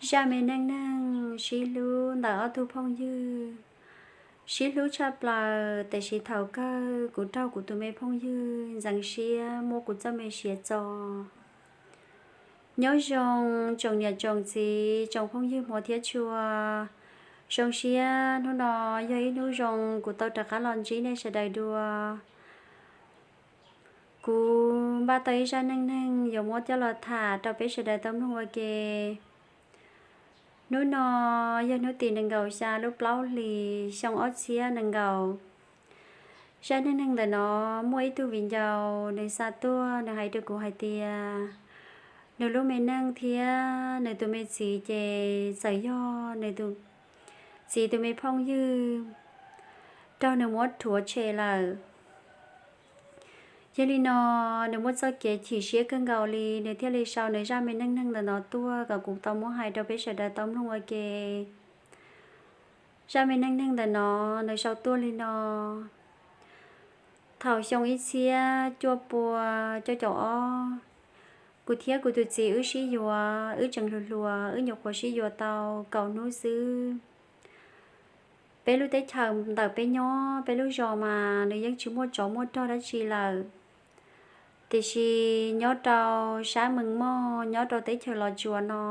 Zaj me neej neeg sib hlub ntawm ob tug phooj ywg. Sib hlub tshaj plaws, tiam sis thaum kawg kuv raug kuv tus me phooj ywg ntxeev siab muab kuv txoj me siav txo. Nyob zoo tsoom niam tsoom txiv, tsoom phooj ywg hmov thiab tshua. Zoo siab hnub no yog ib hnub zoo kuv tau rov qab los ntsib nej sawv daws dua. Kuv npaj tau ib zaj neej neeg yuav muab coj los tham rau peb sawv daws tau mloog ua ke. Hnub no yog hnub tim nees nkaum xya lub plaub hlis xyoo ob txhiab nees nkaum. Zaj neej neeg ntawm no muaj ib tug viv ncaus nws xa tuaj, nws hais rau kuv hais tias nws lub me neej thiab nws tus me txiv ces txawm yog nws tus txiv tus me phooj ywg raug nws muab rhuav tshem lawm. Yog li no, nws muaj txoj kev chim siab kawg nkaus li, nws thiaj li sau nws zaj me neej neeg ntawm no tuaj kom kuv tau muab hais rau peb sawv daws tau mloog ua ke. Zaj me neej neeg ntawm no nws sau tuaj li no. Thaum xyoo ib txhiab cuaj pua cuaj caum ob, kuv thiab kuv tus txiv wb sib yuav, wb tseem hluas hluas, wb nyuam qhuav sib yuav tau kaum hnub xwb. Peb lub teb chaws ntawm peb nyob, peb lub zos mas nws yeej tsis muaj tsov muaj rog dab tsi lawm. Tiam sis nyob rau sab Mees Moj, nyob rau teb chaws Los Tsuas no,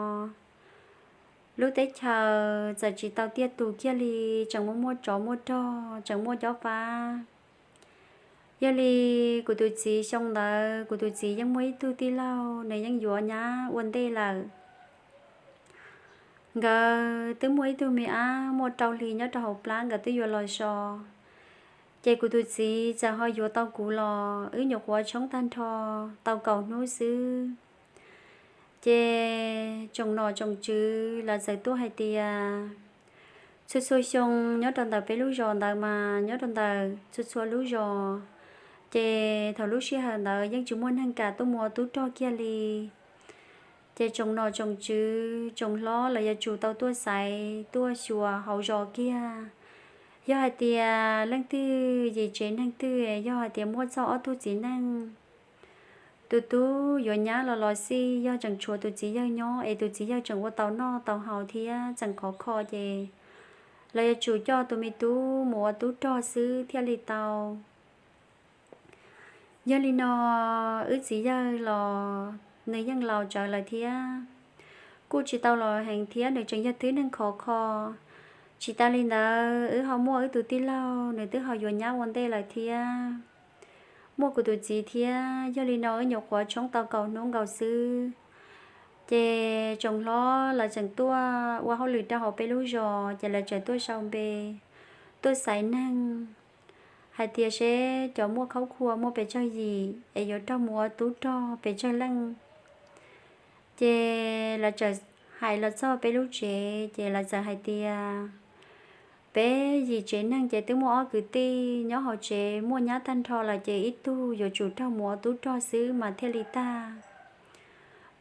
lub teb chaws txawm tsis tau tiaj tus kiag li, tseem muaj muaj tsov muaj rog, tseem muaj cob fab. Yog li kuv tus txiv xyoo ntawd, kuv tus txiv yeej muaj ib tug tij laug, nws yeej yuav nyab ua ntej lawm. Nkawd twb muaj ib tug me ab muaj rau hli nyob rau hauv plab, nkawd twb yuav los so. Ces kuv tus txiv txawm ho yuav tau kuv los, wb nyuam qhuav tshoob tag nrho tau kaum hnub xwb. Ces tsoom nom tsoom tswv lawv txawm tuaj hais tias, txhua txhua xyoo nyob rau ntawm peb lub zos ntawd mas nyob rau ntawm txhua txhua lub zos, ces thaum lub sij hawm ntawd yeej tsis muaj neeg kam tuaj mus ua tub rog kiag li. Ces tsoom nom tsoom tswv tsoom hlob lawv yuav tsum tau tuaj xaiv tuaj xyuas hauv zos kiag. Yog hais tias leej twg yim tsev neeg twg, yog hais tias muaj txog ob tug txiv neej, tus tub yuav nyab los los xij, yog tseem tshuav tus txiv yawg nyob es tus txiv yawg tseem ua tau noj tau haus thiab tseem khov kho, ces lawv yuav tsum coj tus me tub mus ua tub rog xwb thiaj li tau. Yog li no, wb txiv yawg los nws yeej laus tsawv lawm thiab, kuj tsis tau laus heev thiab, nws tseem yog tib neeg khov kho. Tsis tas li ntawd, wb ho muaj wb tus tij laug, nws twb ho yuav nyab ua ntej lawm thiab, muaj kuv tus txiv thiab. Yog li no wb nyuam qhuav tshoob tau kaum hnub nkaus xwb, ces tsoom hlob lawv tseem tuaj ua hauj lwm rau hauv peb lub zos, ces lawv tseem tuaj sau npe, tuaj xaiv neeg, hais tias seb cov muaj khaub khua muaj pes tsawg yim es yuav raug mus ua tub rog pes tsawg leej. Ces lawv txawm hais los txog peb lub tsev, ces lawv txawm hais tias, peb yim tsev neeg ces twb muaj ob kwv tij nyob hauv tsev muaj nyab tag nrho lawm, ces ib tug yuav tsum raug mus ua tub rog xwb mas thiaj li tag.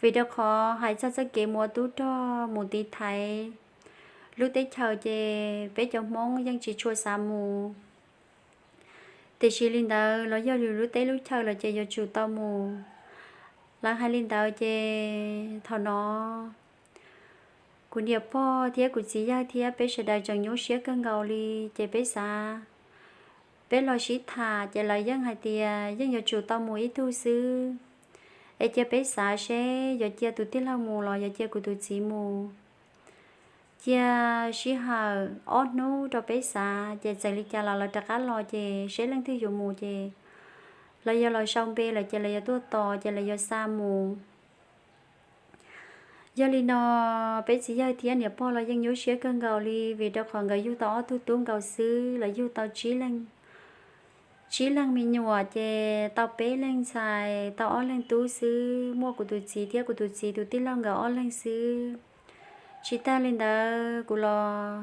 Vim rau qhov hais txog txoj kev mus ua tub rog mus tiv thaiv lub teb chaws, ces peb cov Hmoob yeej tsis tshua xav mus. Tiam sis li ntawd los yog lwm lub teb lub chaw los ces yuav tsum tau mus. Lawv hais li ntawd ces thaum no kuv niam pog thiab kuv txiv yawg thiab peb sawv daws tseem nyuaj siab kawg nkaus li, ces peb xav, peb los sib tham, ces lawv yeej hais tias yeej yuav tsum tau mus ib tug xwb. Es cia peb xav seb yuav cia tus tij laug mus los yuav cia kuv tus txiv mus. Cia sij hawm ob hnub rau peb xav, ces txawm li cas los lawv rov qab los, ces seb leej twg yuav mus, ces lawv yuav los sau npe lawm ces lawv yuav tuaj tos, ces lawv yuav xa mus. Yog li no, peb txiv yawg thiab niam pog los yeej nyuaj siab kawg nkaus li, vim rau qhov nkawd yug tau ob tug tub nkaus xwb, lawv yug tau tsib leeg, tsib leeg me nyuam, ces tau peb leeg ntxhais, tau ob leeg tub xwb, muaj kuv tus txiv thiab kuv tus txiv tus tij laug nkawd ob leeg xwb. Tsis tag li ntawd, kuv los,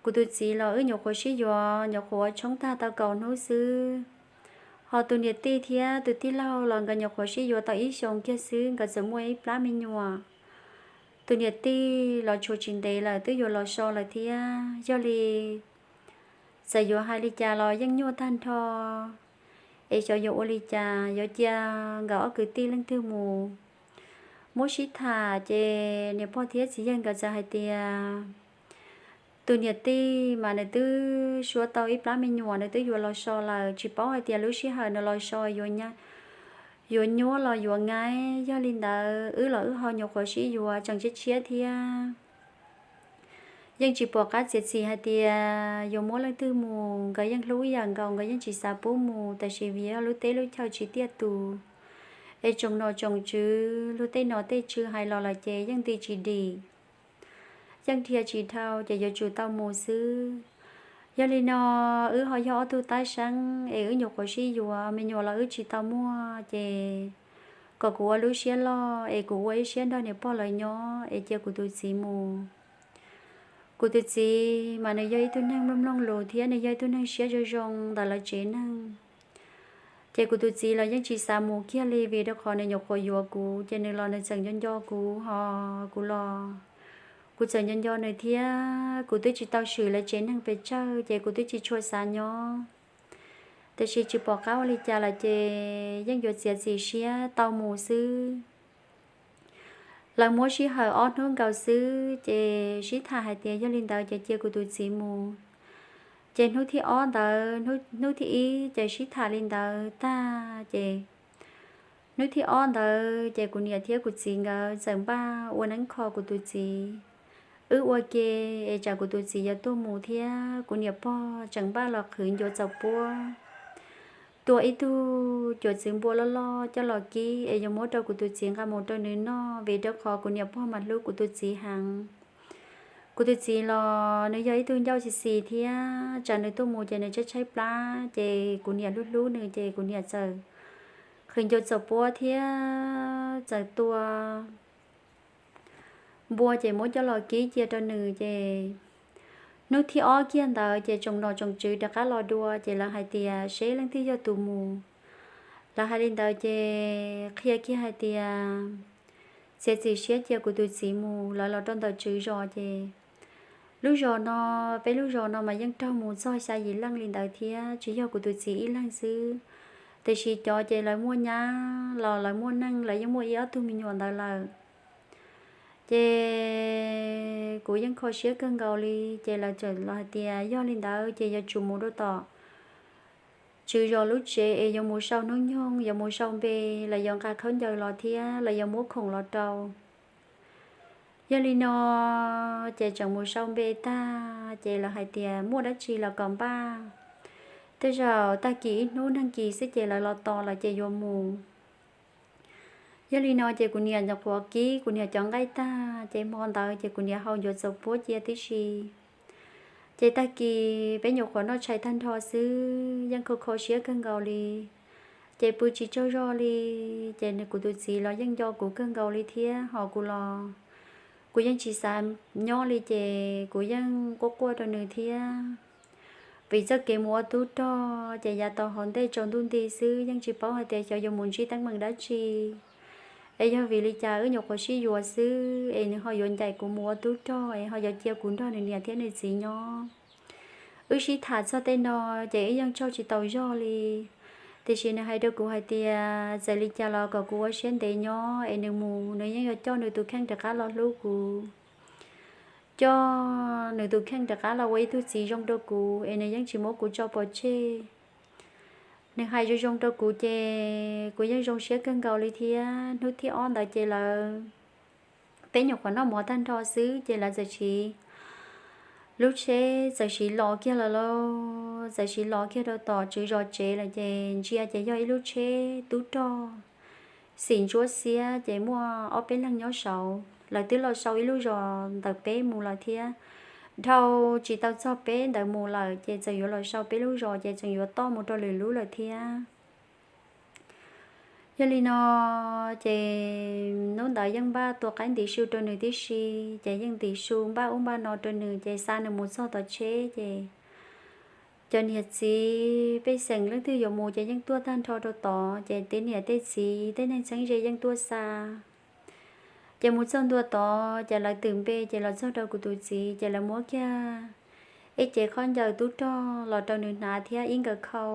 kuv tus txiv los wb nyuam qhuav sib yuav, nyuam qhuav tshoob tag tau kaum hnub xwb. Ho tus niam tij thiab tus tij laug los nkawd nyuam qhuav sib yuav tau ib xyoos kiag xwb, nkawd txawm muaj ib plab me nyuam. Tus niam tij los tshuav tsis ntev lawm, twb yuav los so lawm thiab. Yog li txawm yuav hais li cas los yeej nyuaj tag nrho, es xyov yuav ua li cas, yuav cia nkawd ob kwv tij leej twg mus. muab sib tham ces niam pog thiab txiv yawg nkawd txawm hais tias tus niam tij mas nws twb suav tau ib plab me nyuam, nws twb yuav los so lawm, tsis paub hais tias lub sij hawm nws los so yuav nyuab los yuav ngaib. Yog li ntawd wb los wb ho nyuam qhuav sib yuav tseem tshiab tshiab thiab, yeej tsis pom qab txiav txim hais tias yuav muab leej twg mus. Nkawd yeej hlub ib yam nkaus, nkawd yeej tsis xav pub mus, tab sis vim yog lub teb lub chaw tsis tiaj tus, es tsoom nom tsoom tswv luag tej nom tej tswv hais los lawm ces yeej nti tsis dim, yeej dhia tsis dhau, ces yuav tsum tau mus xwb. Yog li no wb ho yog ob tug tab seeb es wb nyuam qhuav sib yuav, me nyuam los wb tsis tau muaj, ces kom kuv ua lub siab loj es kuv ua ib siab nrog niam pog lawv nyob es cia kuv tus txiv mus. Kuv tus txiv mas nws yog ib tug neeg mloog mloog lus thiab nws yog ib tug neeg siab zoo zoo ntawm lawv tsev neeg. Ces kuv tus txiv los yeej tsis xav mus kiag li, vim rau qhov nws nyuam qhuav yuav kuv, ces nws los nws txawm nco nco kuv, ho kuv los kuv txawm nco nco nws thiab. Kuv twb tsis tau swm lawv tsev neeg pes tsawg, ces kuv twb tsis tshua xav nyob, tab sis tsis pom qab ua li cas lawm ces yeej yuav txiav txim siab tau mus xwb. Lawv muab sij hawm ob hnub nkaus xwb ces sib tham hais tias yog li ntawd ces cia kuv tus txiv mus. Ces hnub thib ob ntawd, hnub thib ib ces sib tham li ntawd tag ces hnub thib ob ntawd ces kuv niam thiab kuv txiv nkawd txawm npaj ua neeb kho kuv tus txiv. Wb ua ke es tsam kuv tus txiv yuav tuaj mus thiab, kuv niam pog tseem npaj los qhwv ncuav txaus puab, tua ib tug cuam txwv npua loj loj coj los kib es yuav muab rau kuv tus txiv nqa mus rau nws noj, vim rau qhov kuv niam pog mas hlub kuv tus txiv heev. Kuv tus txiv los nws yog ib tug ncauj xis xis thiab, tsam nws tuaj mus ces nws tshaib tshaib plab, ces kuv niam hlub hlub nws ces kuv niam txawm qhwv ncuav txaus puab thiab txawm tua npua ces muab coj los kib cia rau nws. Ces hnub thib ob kiag ntawd ces tsoom nom tsoom tswv rov qab los dua, ces lawv hais tias seb leej twg yog tus mus. Lawv hais li ntawd ces qhia kiag hais tias txiav txim siab cia kuv tus txiv mus. Lawv los rau ntawm tswv zos ces lub zos no, peb lub zos no mas yeej raug mus txog xya yim leej li ntawd thiab, tsis yog kuv tus txiv ib leeg xwb. Tiam sis cov ces lawv muaj nyab los lawv muaj neej, lawv yeej muaj ib ob tug me nyuam ntawd lawm. Ces kuv yeej kho siab kawg nkaus li, ces lawv txawm los hais tias yog li ntawd ces yuav tsum mus rau tom tswv zos lub tsev es yuav mus sau hnub nyoog, yuav mus sau npe, lawv yuav nqa khaub ncaws los thiab lawv yuav muab khoom los rau. Yog li no ces tseem mus sau npe tag ces lawv hais tias muaj dab tsi los kom npaj, tej zaum tag kis ib hnub neeg kis xwb ces lawv los tos lawm ces yuav mus. Yog li no ces kuv niam nyuam qhuav kib kuv niam cov nqaij tag ces hmo ntawd ces kuv niam hau ncuav txaus puab cia tib si. Ces tag kis peb nyuam qhuav noj tshais tag nrho xwb, yeej kho kho siab kawg nkaus li, ces pw tsis tsaug zog li. Ces kuv tus txiv los yeej nco kuv kawg nkaus li thiab, ho kuv los kuv yeej tsis xav nyob li, ces kuv yeej quaj quaj rau nws thiab. Vim txoj kev mus ua tub rog ces yav tau hauv ntej tsaus ntuj nti xwb, yeej tsis paub hais tias xyov yuav mus ntsib teeb meem dab tsi. Es yog vim li cas wb nyuam qhuav sib yuav xwb es nws ho yuav ncaim kuv mus ua tub rog es ho yuav cia kuv nrog nws niam thiab nws txiv nyob. Wb sib tham txog tej no ces wb yeej tsaug tsis tau zog li. Tiam sis nws hais rau kuv hais tias txawm li cas los kom kuv ua siab ntev nyob es nws mus nws yeej yuav coj nws tus kheej rov qab los hlub kuv, coj nws tus kheej rov qab los ua ib tug txiv zoo rau kuv es nws yeej tsis muab kuv tso pov tseg. Nws hais zoo zoo rau kuv ces kuv yeej zoo siab kawg nkaus li thiab. Hnub thib ob ntawd ces lawv, peb nyuam qhuav noj mov tag nrho xwb ces lawv txawm siv lub tsheb txawm siv los kiag lawm lauj, txawm siv los kiag rau tom tswv zos tsev lawm ces ntsia ces yog ib lub tsheb tub rog xim ntsuab xiab ces muaj ob peb leeg nyob saud. Lawv twb los sau ib lub zos ntawm peb mus lawm thiab, dhau tsis tau txog peb ntawd mus lawm ces txawm yuav los sau peb lub zos ces tseem yuav toj mus rau lwm lub lawm thiab. Yog li no ces hnub ntawd yeej npaj tua qaib ntim su rau nws tib si, ces yeej ntim su npaj ub npaj no rau nws ces xa nws mus txog tom tsheb ces cov niam txiv pej xeem leej twg yuav mus ces yeej tuaj tag nrho rau tod, ces tej niam tej txiv tej neeg txheeb ze yeej tuaj xa. Ces mus txog ntua tod ces lawv twm npe ces los txog rau kuv tus txiv ces lawv muab kiag ib cev khaub ncaws tub rog los rau nws hnav thiab ib nkawm khau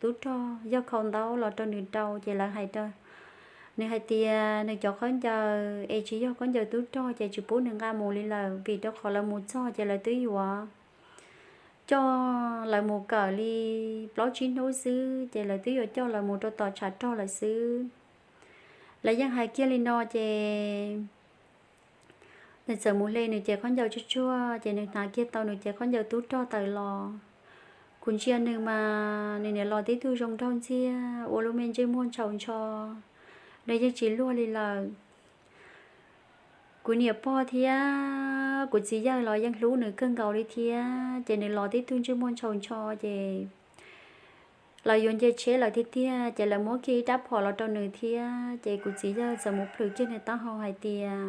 tub rog yog khau ntaub los rau nws rau ces lawv hais rau Nws hais tias nws cov khaub ncaws es tsis yog khaub ncaws tub rog ces tsis pub nws nqa mus li lawm, vim rau qhov lawv mus txog ces lawv twb yuav coj lawv mus kawm li plaub tsib hnub xwb ces lawv twb yuav coj lawv mus rau tom tshav rog lawm xwb. Lawv yeej hais kiag li no ces nws txawm mus hle nws cev khaub ncaws tsuag tsuag ces nws hnav kiag tau nws cev khaub ncaws tub rog tawm los. Kuv ntsia nws mas nws niam los tib tug zoo nraug ntxiag ua lub me ntsej muag ntshaus ntsho, nws yeej tsis luag li lawm. Kuv niam pog thiab kuv txiv yawg los yeej hlub nws kawg nkaus li thiab ces nws los tib tug ntsej muag ntshaus ntsho ces lawv yuav nce tsheb lawm tiag tiag ces lawv muab kiag ib rab phom los rau nws thiab ces kuv txiv yawg txawm mus plhws kiag nws taub hau hais tias,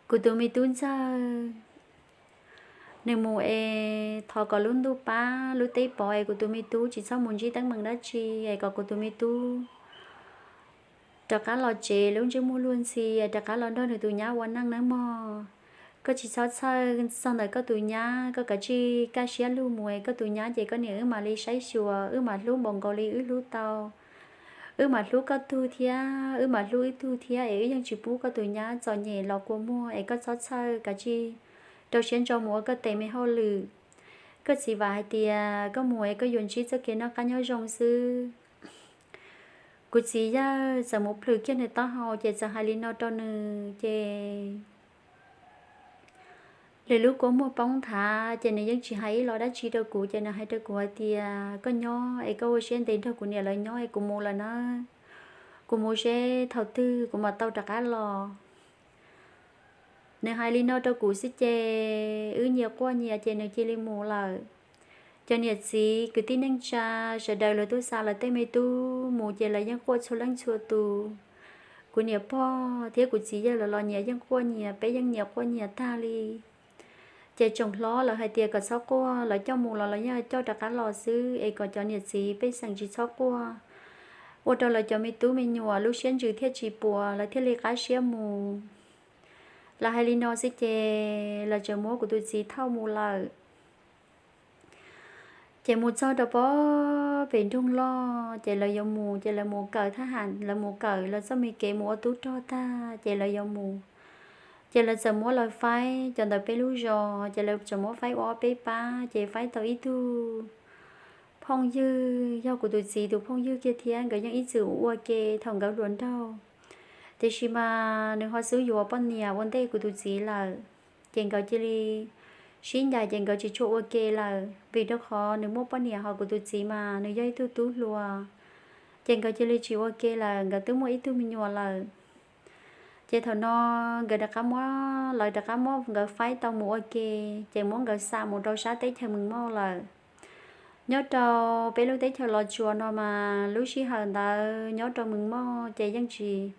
kuv tus me tub ntxawg, nws mus es thov kom lub ntuj pab lub teb pov es kuv tus me tub tsis txhob mus ntsib teeb meem dab tsi es kom kuv tus me tub rov qab los tsev lub ntsej muag luag ntxhi, rov qab los nrog nws tus nyab ua neej nawb mog. Koj tsis txhob txhawj txog ntawm koj tus nyab, koj kav tsij kaj siab lug mus es koj tus nyab ces koj niam wb mam li saib xyuas, wb mam hlub npaum nkaus li wb hlub tau. Wb mam hlub koj tug thiab wb mam hlub wb tug thiab es wb yeej tsis pub koj tus nyab txom nyem los kua muag es koj txhob txhawj, kav tsij rau siab ntso mus ua koj tes me hauj lwm. Koj txiv vam hais tias koj mus es koj yuav ntsib txoj kev noj qab nyob zoo xwb. Kuv txiv yawg txawm mus plhws kiag nws taub hau ces txawm hais li no rau nws ces lwm lub kua muag poob nthav ces nws yeej tsis hais ib los dab tsi rau kuv ces nws hais rau kuv hais tias, koj nyob es koj ua siab ntev nrog kuv niam lawv nyob es kuv mus lawm nawb. Kuv mus seb thaum twg kuv mam tau rov qab los. Nws hais li no rau kuv xwb ces wb nyias quaj nyias ces nws cia li mus lawm. Cov niam txiv kwv tij neej tsa sawv daws lawv tuaj xa lawv tej me tub mus ces lawv yeej quaj txhua leej txhua tus. Kuv niam pog thiab kuv txiv yawg lawv los nyias yeej quaj nyias, peb yeej nyias quaj nyias tag li. Ces tsoom hlob lawv hais tias kom txhob quaj, lawv coj mus los lawv yeej coj rov qab los xwb es kom cov niam txiv pej xeem tsis txhob quaj, ua rau lawv cov me tub me nyuam lub siab ntsws thiaj tsis puas lawv thiaj li qab siab mus. Lawv hais li no xwb ces lawv tseem muab kuv tus txiv thauj mus lawm. Ces mus txog rau pem nroog loj ces lawv yuav mus, ces lawv mus kawm thab ham, lawv mus kawm lawv txoj me kev mus ua tub rog tag ces lawv yuav mus. Ces lawv txawm muab lawv faib cov ntawm peb lub zos, ces lawv txawm muab faib ua ob peb pab, ces faib tau ib tug phooj ywg, yog kuv tus txiv tus phooj ywg kiag thiab, nkawd yeej ib txwm ua ke thaum nkawd hluas nraug. Tiam sis mas nws ho xub yuav poj niam ua ntej kuv tus txiv lawm, ces nkawd cia li sib ncaim ces nkawd tsis tshua ua ke lawm, vim rau qhov nws muaj poj niam, ho kuv tus txiv mas nws yog ib tug tub hluas, ces nkawd cia li tsis ua ke lawm, nkawd twb muaj ib tug me nyuam lawm. Ces thaum no nkawd rov qab muab, lawv rov qab muab nkawd faib tau mus ua ke, ces muab nkawd xa mus rau sab teb chaws Mees Mauj lawm. Nyob rau peb lub teb chaws Los Tsuas no mas lub sij hawm ntawd nyob rau Mees Mauj ces yeej tsis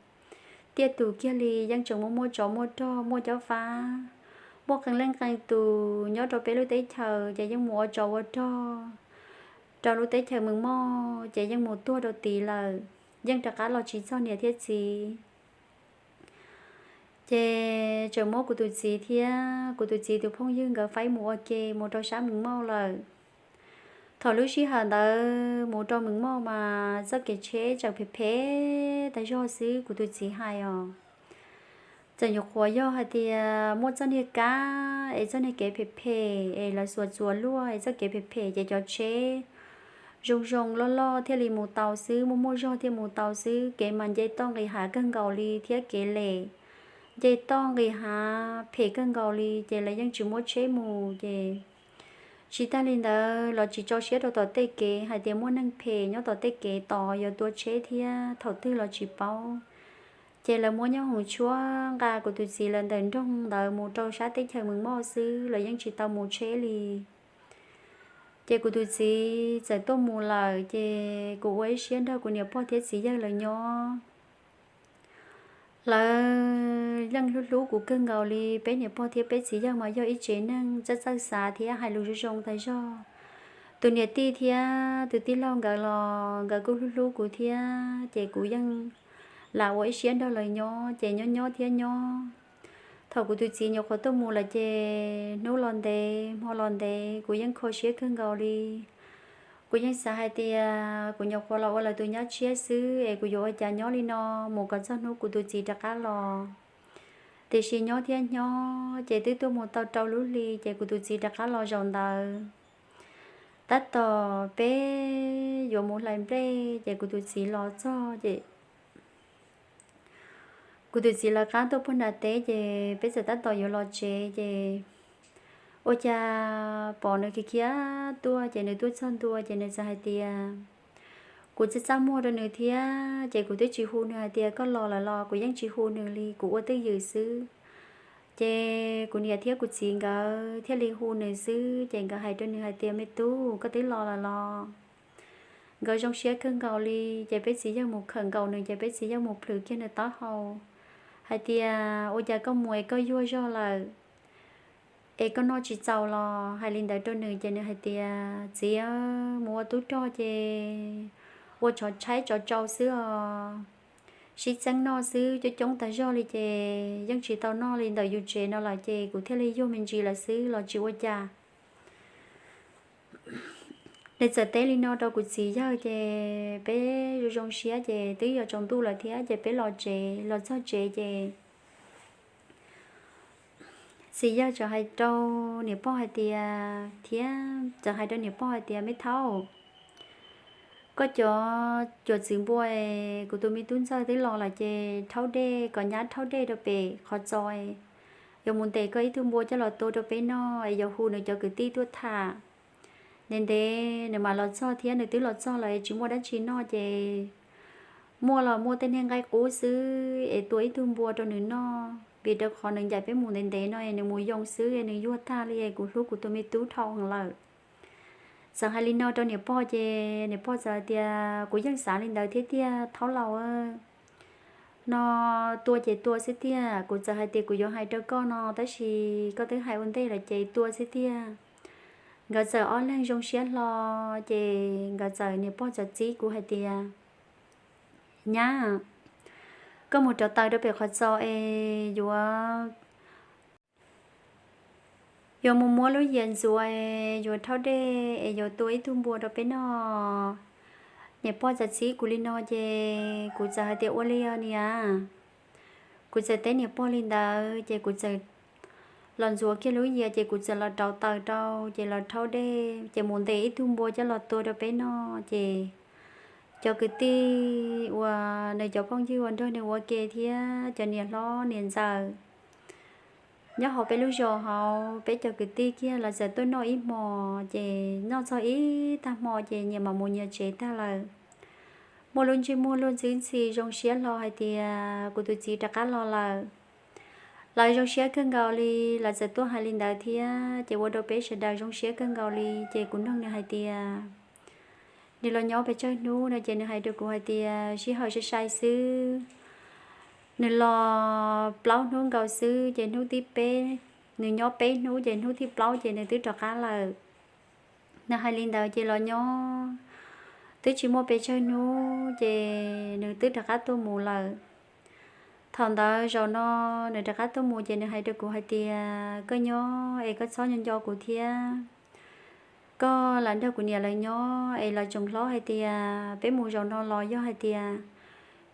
tiaj tus kiag li, yeej tseem muaj muaj tsov muaj rog, muaj cob fab, muaj qee leej qee tus nyob rau peb lub teb chaws ces yeej mus ua tsov ua rog rau lub teb chaws Mees Mauj ces yeej mus tuag rau tid lawm, yeej rov qab los tsis txog niam thiab txiv. Ces tseem muab kuv tus txiv thiab kuv tus txiv tus phooj ywg nkawd faib mus ua ke mus rau sab Mees Mauj lawm. Thaum lub sij hawm ntawd mus rau Mees Mauj mas txoj kev tsheb tseem phem phem tag zog xwb, kuv tus txiv hais os. Txawm nyuam qhuav yog hais tias muaj txoj niag kab es txoj niag kev phem phem es lawv xuas txuas luaj es txoj kev phem phem ces cov tsheb zoo zoo loj loj thiaj li mus tau xwb, muaj muaj zog thiaj mus tau xwb. Kev mas nce toj nqis hav kawg nkaus li thiab kev lem nce toj nqis hav phem kawg nkaus li, ces lawv yeej tsis muab tsheb mus ces tsis tag li ntawd los tsis tso siab rau tom tej kev hais tias muaj neeg phem nyob tom tej kev tos yuav tua tsheb thiab thaum twg los tsis paub. Ces lawv muab nyoob hoom tshuab nqa kuv tus txiv lawv ntawm nroog ntawd mus rau sab teb chaws Mees Mauj xwb, lawv yeej tsis tau mus tsheb li. Ces kuv tus txiv txawm tuaj mus lawm, ces kuv ua ib siab nrog kuv niam pog thiab txiv yawg lawv nyob. Lawv yeej hlub hlub kuv kawg nkaus li. Peb niam pog thiab peb txiv yawg mas yog ib tsev neeg txawj txawj xav thiab hais lus zoo zoo tag zog. Tus niam tij thiab tus tij laug nkawd los nkawd kuj hlub hlub kuv thiab, ces kuv yeej lam ua ib siab nrog lawv nyob, ces nyob nyob thiab nyob. Thaum kuv tus txiv nyuam qhuav tuaj mus lawm ces hnub los ntev hmo los ntev kuv yeej kho siab kawg nkaus li. Kuv yeej xav hais tias kuv nyuam qhuav los ua lawv tus nyab tshiab xwb es kuv yuav ua cas nyob li no mus kom txog hnub kuv tus txiv rov qab los. Tiam sis nyob thiab nyob ces twb tuaj mus tau rau lub hli ces kuv tus txiv rov qab los zaum ntawd. Tab tom peb yuav mus hlais nplej ces kuv tus txiv los txog ces kuv tus txiv lawv qab tuaj puag nram teb ces peb txawm tab tom yuav los tsev ces ua cas pom nws khiav khiav tuaj ces nws tuaj txog ntua ces nws txawm hais tias, kuv txaj txaj muag rau nws thiab ces kuv twb tsis hu nws hais tias koj los lawm los kuv yeej tsis hu nws li, kuv ua twj ywm xwb. Ces kuv niam thiab kuv txiv nkawd thiaj li hu nws xwb ces nkawd hais rau nws hais tias, me tub, koj twb los lawm los? Nkawd zoo siab kawg nkaus li ces peb txiv yawg mus khawm nkaus nws ces peb txiv yawg mus plhws kiag nws taub hau hais tias, ua cas koj mus es koj yuag zog lawm es koj noj tsis txaus los? Hais li ntawd rau nws ces nws hais tias, txiv, mus ua tub rog ces ua tsov tshaib tsov tsau xwb os, sib txeeb noj xwb, coob coob tag zog li ces yeej tsis tau noj li ntawm yus tsev no lawm ces kuv thiaj li yuag me ntsis lawm xwb los tsis ua cas. Nws txawm teb li no rau kuv txiv yawg ces peb zoo zoo siab ces twb yuav tsaus ntuj lawm thiab ces peb los tsev, los txog tsev ces txiv yawg txawm hais rau niam pog hais tias, thiab txawm hais rau niam pog hais tias, me thaub, koj cov cuam txwv npua es kuv tus me tub ntxawg twb los lawm ces rhaub dej, kom nyab rhaub dej rau pem qhov txos, yuav mus ntes koj ib tug npua coj los tua rau peb noj es yuav hu nws cov kwv tij tuaj tham. Ntev ntev nws mam los txog thiab nws twb los txog lawm es tsis muaj dab tsi noj ces muaj los muaj tej niag nqaij qub xwb es tua ib tug npua rau nws noj, vim rau qhov nws ncaim peb mus ntev ntev no es nws mus yoo xwb es nws yuag tag li es kuv hlub kuv tus me tub dhau heev lawm. Txawm hais li no rau niam pog ces niam pog txawm hais tias, kuv yeej xav li ntawd thiab tiag thaub laus, no tua ces tua xwb tiag. Kuv txawm hais tias, kuv yuav hais rau koj no tab sis koj twb hais ua ntej lawm ces tua xwb tiag. Nkawd txawm ob leeg zoo siab hlo ces nkawd txawm, niam pog txawm txib kuv hais tias, nyab, koj mus rauv taws rau pem qhov txos es yuav yuav mus muab lub yias ntxuav es yuav rhaub dej es yuav tua ib tug npua rau peb noj. Niam pog txawm txib kuv li no ces kuv txawm hais tias, ua li os niam. Kuv txawm teb niam pog li ntawd ces kuv txawm los ntxuav kiag lub yias ces kuv txawm los rauv taws rau ces los rhaub dej ces mus ntes ib tug npua coj los tua rau peb noj ces cov kwv tij uas nws cov phooj ywg uas nrog nws ua ke thiab cov niam hlob niam ntxawm nyob hauv peb lub zos hauv, peb cov kwv tij kiag los txawm tuaj noj ib hmos ces noj txog ib tag hmo ces nyias mam mus nyias tsev tag lawm. Muaj lub ntsej muag luag ntxhi ntxhi zoo siab hlo hais tias kuv tus txiv rov qab los lawm. Lawv zoo siab kawg nkaus li, lawv txawm tuaj hais li ntawd thiab ces ua rau peb sawv daws zoo siab kawg nkaus li ces kuv nug nws hais tias, nws los nyob pes tsawg hnub no ces nws hais rau kuv hais tias sij hawm sai sai xwb, nws los plaub hnub nkaus xwb ces hnub thib peb, nws nyob peb hnub ces hnub thib plaub ces nws twb rov qab lawm. Nws hais li ntawd ces los nyob twb tsis muaj pes tsawg hnub ces nws twb rov qab tuaj mus lawm. Thaum ntawd zaum no nws rov qab tuaj mus ces nws hais rau kuv hais tias, koj nyob es koj txhob nco nco kuv thiab. Koj lam nrog kuv niam lawv nyob es lawv tseem hlob hais tias peb mus zaum no los yog hais tias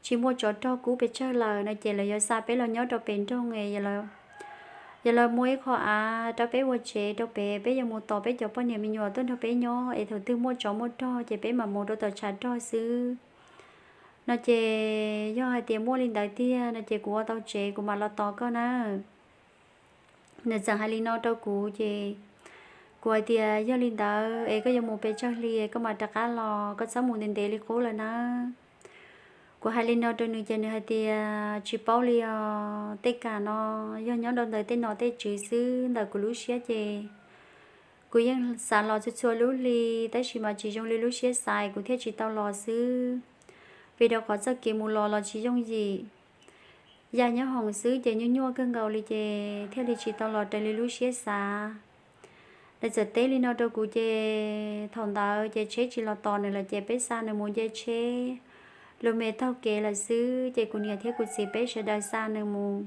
tsis muaj tsov rog kub pes tsawg lawm no ces lawv yuav xa peb los nyob rau pem nroog es yog lawv muaj ib qho av rau peb ua tsev rau pem, peb yuav mus tos peb cov poj niam me nyuam tuaj nrog peb nyob es thaum twg muaj tsov muaj rog ces peb mam mus rau tom tshav rog xwb no ces yog hais tias muaj li ntawd tiag no ces kuv ua tau tsev kuv mam los tos koj nawb. Nws txawm hais li no rau kuv ces kuv hais tias yog li ntawd es koj yuav mus pes tsawg hli koj mam rov qab los, koj txhob mus ntev ntev li qub lawm nawb. Kuv hais li no rau nws ces nws hais tias tsis paub li os, tej kam no yog nyob rau ntawm tej nom tej tswv xwb, ntawm kuv lub siab ces kuv yeej xav los txhua txhua lub hli, tab sis mas tsis zoo li lub siab xav kuv thiaj tsis tau los xwb. Vim rau qhov txoj kev mus los los tsis yooj yim, ya nyob hoom xwb ces nyuaj nyuaj kawg nkaus li ces thiaj li tsis tau los raws li lub siab xav. Nws txawm teb li no rau kuv ces thaum ntawd ces tsheb tsis los tos nws lawm ces peb xa nws mus nce tsheb, lus me taug kev lawm xwb ces kuv niam thiab kuv txiv peb sawv daws xa nws mus.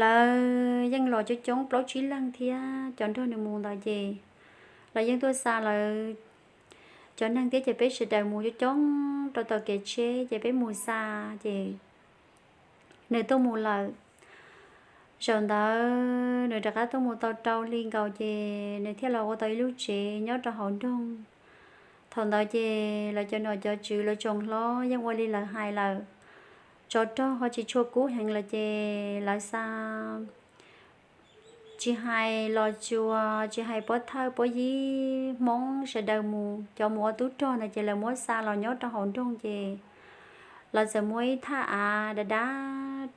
Lawv yeej los coob coob plaub tsib leeg thiab cov nrog nws mus ntawd ces lawv yeej tuaj xa lawv cov neeg thiab ces peb sawv daws mus coob coob rau tom kev tsheb ces peb mus xa ces nws tuaj mus lawm. Zaum ntawd nws rov qab tuaj mus tau rau hli nkaus ces nws thiaj los ua tau ib lub tsev nyob rau hauv nroog. Thaum ntawd ces lawv cov nom cov tswv lawv tsoom hlob yeej ua li lawv hais lawm, tsov rog ho tsis tshua kub heev lawm ces lawv xa tsis hais los tsuas tsis hais puab thawj puab yib Hmoob sawv daws mus, cov mus ua tub rog ntawd ces lawv muab xa los nyob rau hauv nroog ces lawv txawm muab ib thaj av dav dav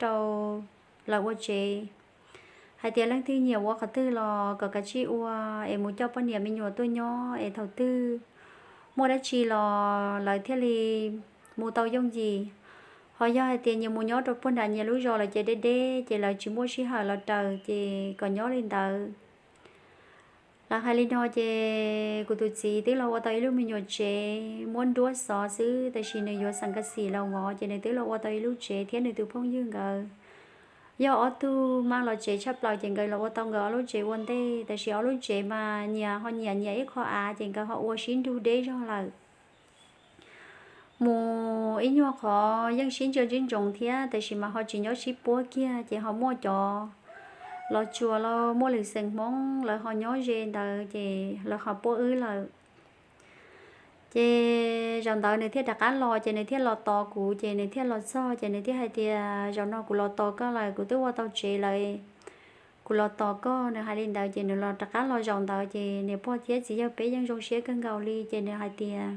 rau lawv ua tsev, hais tias leej twg nyiam ua qhov twg los kom kav tsij ua es mus coj poj niam me nyuam tuaj nyob es thaum twg muaj dab tsi los lawv thiaj li mus tau yooj yim. Ho yog hais tias nyias mus nyob rau puag nram nyias lub zos lawm ces deb deb ces lawv tsis muaj sij hawm los raws ces kom nyob li ntawd. Lawv hais li no ces kuv tus txiv twb los ua tau ib lub me nyuam tsev muab nruab xov xwb, tab sis nws yuav xeem ka xim los vov ces nws twb los ua tau ib lub tsev thiab nws tus phooj ywg nkawd yog ob tug maj los tsev tshaj plaws ces nkawd los ua tau nkawd ob lub tsev ua ntej, tab sis ob lub tsev mas nyias ho nyiam nyias ib qho av ces nkawd ho ua sib nrug deb zog lawm. Mus ib nyuag qhov yeej sib ntsia ntsib ntsoov thiab tab sis mas ho tsis nyob sib puab kiag ces ho muaj cov los tsuas los muaj lwm xeem Hmoob lawv ho nyob ze ntawd ces lawv ho puab wb lawm. Ces zaum ntawd nws thiaj rov qab los ces nws thiaj los tos kuv ces nws thiaj los txog ces nws thiaj hais tias zaum no kuv los tos koj lawm, kuv twb ua tau tsev lawm, kuv los tos koj. Nws hais li ntawd ces nws los rov qab los zaum ntawd ces niam pog thiab txiv yawg peb yeej zoo siab kawg nkaus li ces nws hais tias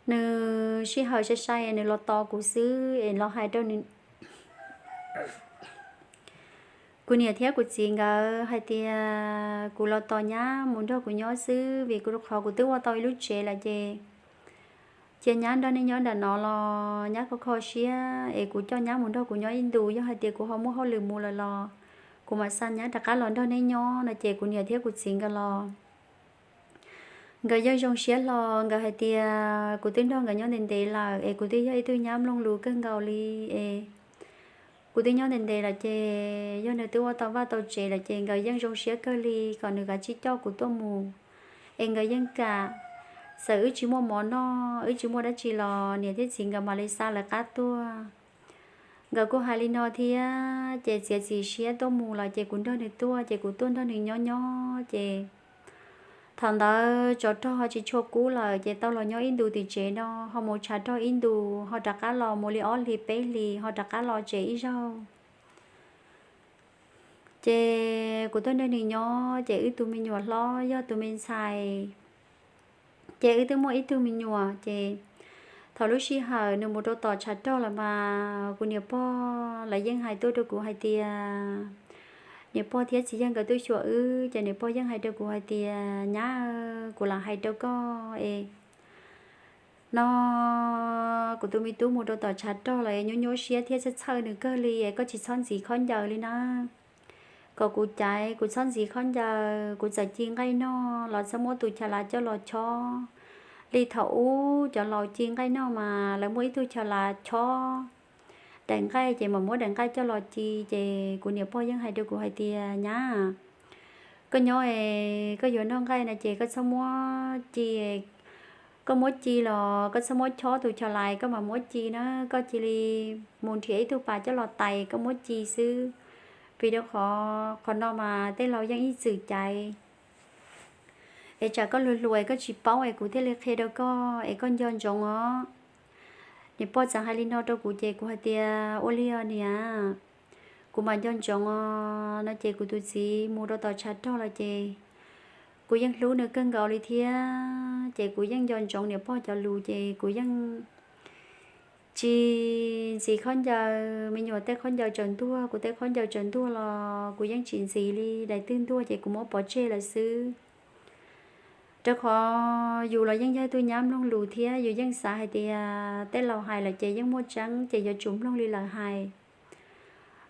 nws sij hawm sai sai nws los tos kuv xwb es los hais rau nws kuv niam thiab kuv txiv nkawd hais tias kuv los tos nyab mus nrog kuv nyob xwb vim kuv qhov kuv twb ua tau ib lub tsev lawm ces cia nyab nrog nej nyob nram no los nyab kho kho siab es kuv coj nyab mus nrog kuv nyob ib ntus, yog hais tias kuv ho muaj hauj lwm mus lawm los kuv mam xa nyab rov qab los nrog nej nyob no ces kuv niam thiab kuv txiv nkawd los nkawd yeej zoo siab hlo, nkawd hais tias kuv twb nrog nkawd nyob ntev ntev lawm es kuv twb yog ib tug nyab mloog lus kawg nkaus li es kuv twb nyob ntev ntev lawm ces yog nws twb ua tau vaj tau tsev lawm ces nkawd yeej zoo siab kawg li kom nws kav tsij coj kuv tuaj mus es nkawd yeej kam. Txawm wb tsis muaj mov noj wb tsis muaj dab tsi los niam thiab txiv nkawd mam li xa lawv qab tuaj. Nkawd kuj hais li no thiab ces txiav txim siab tuaj mus lawm ces kuv nrog nws tuaj ces kuv tuaj nrog nws nyob nyob ces thaum ntawd tsov rog ho tsis tshua kub lawm ces tau los nyob ib ntus tim tsev no ho mus tshav rog ib ntus ho rov qab los mus li ob hlis peb hlis ho rov qab los tsev ib zaug. Ces kuv tuaj nrog nws nyob ces wb tus me nyuam hlob yog tus me ntxhais ces wb twb muaj ib tug me nyuam ces thaum lub sij hawm nws mus rau tom tshav rog lawm mas kuv niam pog lawv yeej hais tuaj rau kuv hais tias, niam pog thiab txiv yawg nkawd twb xyuas wb ces niam pog yeej hais rau kuv hais tias nyab, kuv lam hais rau koj es no kuv tus me tub mus rau tom tshav rog lawm es nyuaj nyuaj siab thiab txhawj txhawj nws kawg li es koj tsis txhob ntxiv khaub ncaws li na. Kom kuv caiv kuv txhob ntxiv khaub ncaws, kuv txawm ci nqaij noj los txhob muab tus cha lav coj los chob li thaum ub cov laus ci nqaij noj mas lawv muaj ib tug cha lav chob daim nqaij ces mam muab daim nqaij coj los ci ces kuv niam pog yeej hais rau kuv hais tias nyab, koj nyob es koj yuav noj nqaij no ces koj txhob muab ci, koj muab ci los koj txhob muab chob tus cha lav, koj mam muab ci na, koj cia li mus nrhiav ib tug pas coj los tais koj muab ci xwb. Vim rau qhov qhov no mas tej laus yeej ib txwm caiv es tsam koj hluas hluas es koj tsis paub es kuv thiaj li qhia rau koj es koj nco ntsoov os. Niam pog txawm hais li no rau kuv ces kuv hais tias ua li os niam, kuv mam nco ntsoov os no ces kuv tus txiv mus rau tom tshav rog lawm ces kuv yeej hlub nws kawg nkaus li thiab ces kuv yeej nco ntsoov niam pog cov lus ces kuv yeej tsis ntxiv khaub ncaws. Me nyuam tej khaub ncaws tsaus ntuag, kuv tej khaub ncaws tsaus ntuag los kuv yeej tsis ntxiv li, daim twg ntuag ces kuv muab pov tseg lawm xwb. Rau qhov yus los yeej yog tus nyab mloog lus thiab yus yeej xav hais tias tej laus hais lawm ces yeej muaj tseeb ces yuav tsum mloog li lawv hais.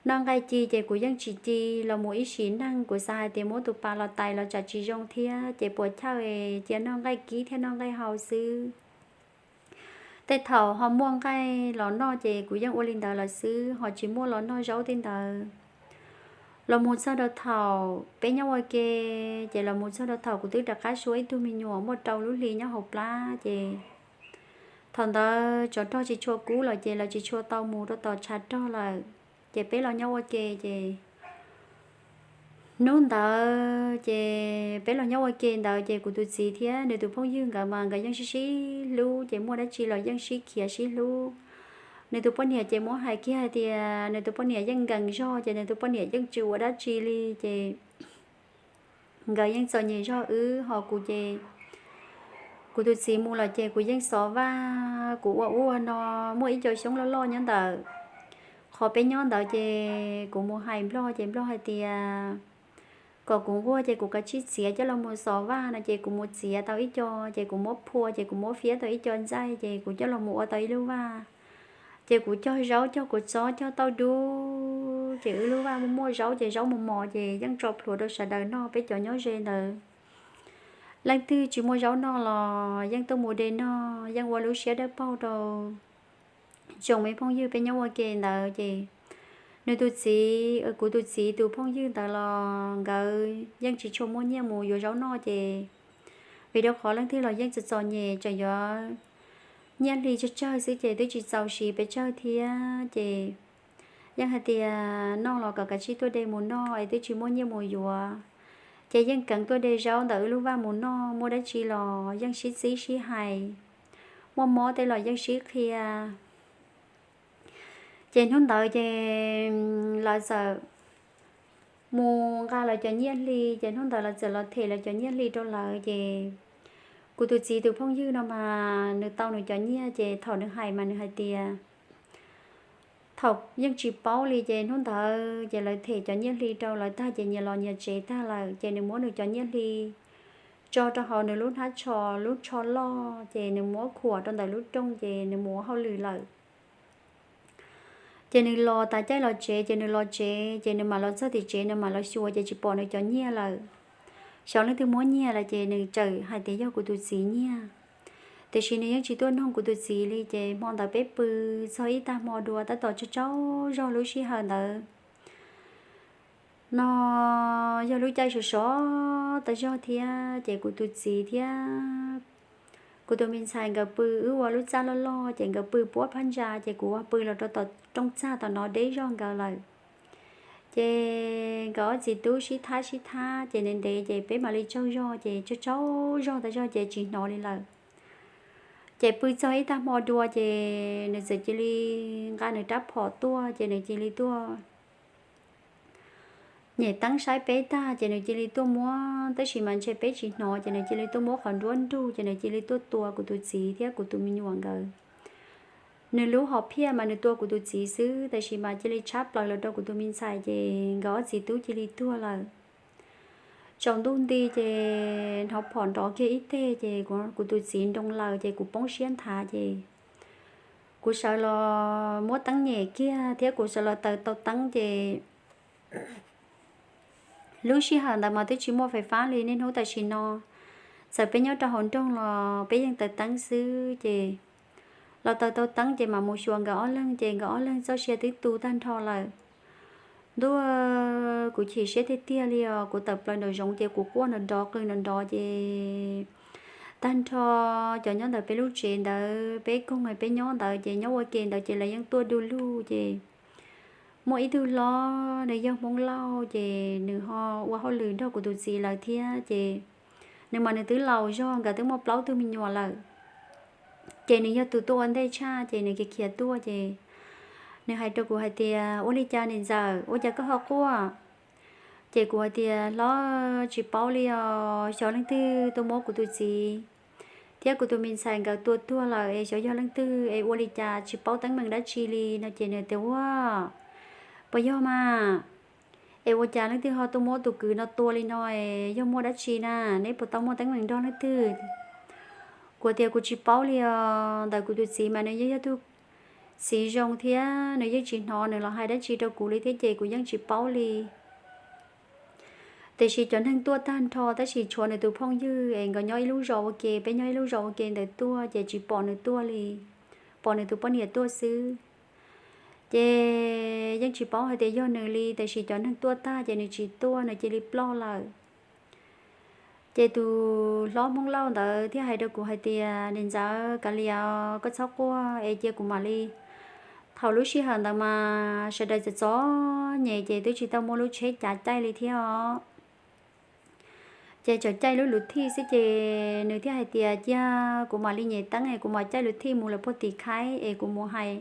Noj nqaij ci ces kuv yeej tsis ci, los mus ib sim neej kuv xav hais tias muab tus pas los tais los tsam tsis zoo thiab ces puas chawj cia noj nqaij kib thiab noj nqaij hau xwb. Tej thaum ho muaj nqaij los noj ces kuv yeej ua li ntawd lawm xwb, ho tsis muaj los noj zaub tej ntawd. Los mus txog rau thaum peb nyob ua ke, ces los mus txog rau thaum kuv twb rov qab suav ib tug me nyuam muaj rau lub hli nyob hauv plab ces thaum ntawd tsov rog tsis tshua kub lawm ces lawv tsis tshua tau mus rau tom tshav rog lawm. Ces peb los nyob ua ke ces hnub ntawd ces peb los nyob ua ke ntawd ces kuv tus txiv thiab nws tus phooj ywg nkawd mas nkawd yeej sib sib hlub ces muaj dab tsi los yeej sib khiav sib hlub. Nws tus poj niam ces muab hais kiag hais tias nws tus poj niam yeej nkees zog ces nws tus poj niam yeej tsis ua dab tsi li ces nkawd yeej txom nyem zog wb ho kuv ces kuv tus txiv mus lawm ces kuv yeej xov vaj, kuv ua ub ua no, muaj ib co xyoob loj loj nyob ntawm qhov peb nyob ntawd ces kuv mus hais nplog ces nplog hais tias kom kuv nquag ces kuv kav tsij txiav coj los mus xov vaj no ces kuv mus txiav tau ib co ces kuv muab phua ces kuv muab fiab tau ib co ntxaij ces kuv coj los mus ua tau ib lub vaj. Ces kuv cog zaub cog kua txob cog tauj dub ces wb lub vaj muaj muaj zaub ces zaub mos mos ces yeej tso plhuav rau sawv daws noj, peb cov nyob ze ntawd leej twg tsis muaj zaub noj los yeej tuaj mus de noj, yeej ua lub siab dawb paug rau tsoom me phooj ywg peb nyob ua ke ntawd ces nws tus txiv, kuv tus txiv tus phooj ywg ntawd los nkawd yeej tsis tshua muaj nyiaj mus yuav zaub noj ces vim rau qhov leej twg los yeej txom txom nyem, tseem yuav nyiaj hli tsawg tsawg xwb ces twb tsis txaus siv pes tsawg thiab ces yeej hais tias noj los kom kav tsij tuaj de mus noj es twb tsis muaj nyiaj mus yuav. Ces yeej keev tuaj de zaub ntawm wb lub vaj mus noj, muaj dab tsi los yeej sib txib sib hais, muaj mob tej los yeej sib qhia. Ces hnub ntawd ces lawv txawm mus nqa lawv cov nyiaj hli, ces hnub ntawd lawv txawm los them lawv cov nyiaj hli rau lawv ces kuv tus txiv tus phooj ywg no mas nws tau nws cov nyiaj ces thaum nws hais mas nws hais tias thaum yeej tsis paub li ces hnub ntawd ces lawv them cov nyiaj hli rau lawv tag ces nyias los nyias tsev tag lawm ces nws muab nws cov nyiaj hli tso rau hauv nws lub hnab tsho, lub tsho loj ces nws muab khuam rau ntawm lub rooj ces nws mus ua hauj lwm lawm. Ces nws los tas caij los tsev, ces nws los tsev ces nws mam los txog tim tsev nws mam los xyuas ces tsis pom nws cov nyiaj lawm. Xyov leej twg muab nyiag lawm ces nws txawm hais tias yog kuv tus txiv nyiag. Tiam sis nws yeej tsis tuaj noog kuv tus txiv li ces hmo ntawd peb pw txog ib tag hmo dua tab tom tsaug tsaug zog lub sij hawm ntawd no yog lub caij sov sov tas zog thiab ces kuv tus txiv thiab kuv tus me ntxhais nkawd pw, wb ua lub txaj loj loj ces nkawd pw puab phab ntsa ces kuv ua pw los rau tom rooj txag tom no deb zog nkawd lawm. Ces nkawd ob txiv tub sib thab sib thab ces ntev ntev ces peb mam li tsaug zog ces tsaug tsaug zog tas zog ces tsis hnov li lawm. Ces pw txog ib tag hmo dua ces nws txawm cia li nqa nws rab phom tuaj ces nws cia li tuaj nyem teeb saib peb tag ces nws cia li tuaj muab, tab sis mas ntshe peb tsis hnov ces nws cia li tuaj muab qhov nruab nrug ces nws cia li tuaj tua kuv tus txiv thiab kuv tus me nyuam nkawd. Nws lub hom phiaj mas nws tua kuv tus txiv xwb, tab sis mas cia li tshab plaws los rau kuv tus me ntxhais ces nkawd ob txiv tub cia li tuag lawm. Tsaus ntuj nti ces hnov phom nrov kiag ib teg ces kuv tus txiv nroo lawm ces kuv poob siab nthav ces kuv sawv los muab teeb nyem kiag thiab kuv sawv los taws tau teeb ces lub sij hawm ntawd mas twb tsis muaj fais fab li niaj hnub tam sim no. Txawm peb nyob rau hauv nroog los peb yeej taws teeb xwb ces los taws tau teeb ces mam mus xyuas nkawd ob leeg ces nkawd ob leeg txoj sia twb tu tag nrho lawm. Ntuj, kuv chim siab tiag tiag li os, kuv tawm plaws nraum zoov ces kuv quaj nrov nrov qw nrov nrov ces tag nrho cov nyob ntawm peb lub tsev ntawd, peb koog peb nyob ntawd ces nyob ua ke ntawd ces lawv yeej tuaj du lug ces muaj ib tug hlob nws yog Hmoob Lauj ces nws ho ua hauj lwm nrog kuv tus txiv lawv thiab ces nws mas nws twb laus zog, nkawd twb muaj plaub tug me nyuam lawm. Ces nws yog tus tuaj ua ntej tshaj ces nws khiav khiav tuaj ces nws hais rau kuv hais tias, ua li cas niam ntxawm, ua cas koj ho quaj? Ces kuv hais tias, hlob, tsis paub li os, xyov leej twg tuaj muab kuv tus txiv thiab kuv tus me ntxhais nkawd tua tuag lawm es xyov yog leej twg es ua li cas tsis paub teeb meem dab tsi li no ces nws tias, ua, puas yog mas? Es ua cas leej twg ho tuaj muab tus kwv no tua li no es yog muaj dab tsi na? Neb puas tau muaj teeb meem nrog leej twg? Kuv tias kuv tsis paub li os, ntawm kuv tus txiv mas nws yeej yog tug txiv zoo thiab nws yeej tsis hnov nws los hais dab tsi rau kuv li thiab ces kuv yeej tsis paub li. Tiam sis cov neeg tuaj tag nrho tab sis tshuav nws tus phooj ywg es nkawd nyob ib lub zos ua ke, peb nyob ib lub zos ua ke ntawd tuaj ces tsis pom nws tuaj li, pom nws tus poj niam tuaj xwb. Ces yeej tsis paub hais tias yog nws li, tiam sis cov neeg tuaj tag ces nws tsis tuaj, nws cia li ploj lawm. Ces tus hlob Hmoob Lauj ntawd thiaj hais rau kuv hais tias, Niam ntxawm, kav liam, koj txhob quaj es cia kuv mam li. Thaum lub sij hawm ntawd mas sawv daws txom txom nyem ces twb tsis tau muaj lub tsheb cav caij li thiab os. Ces tseem caij lub luv thij xwb ces nws thiaj hais tias, Cia kuv mam li nyem teeb es kuv mam caij luv thij mus lawm puag tim khaib es kuv mus hais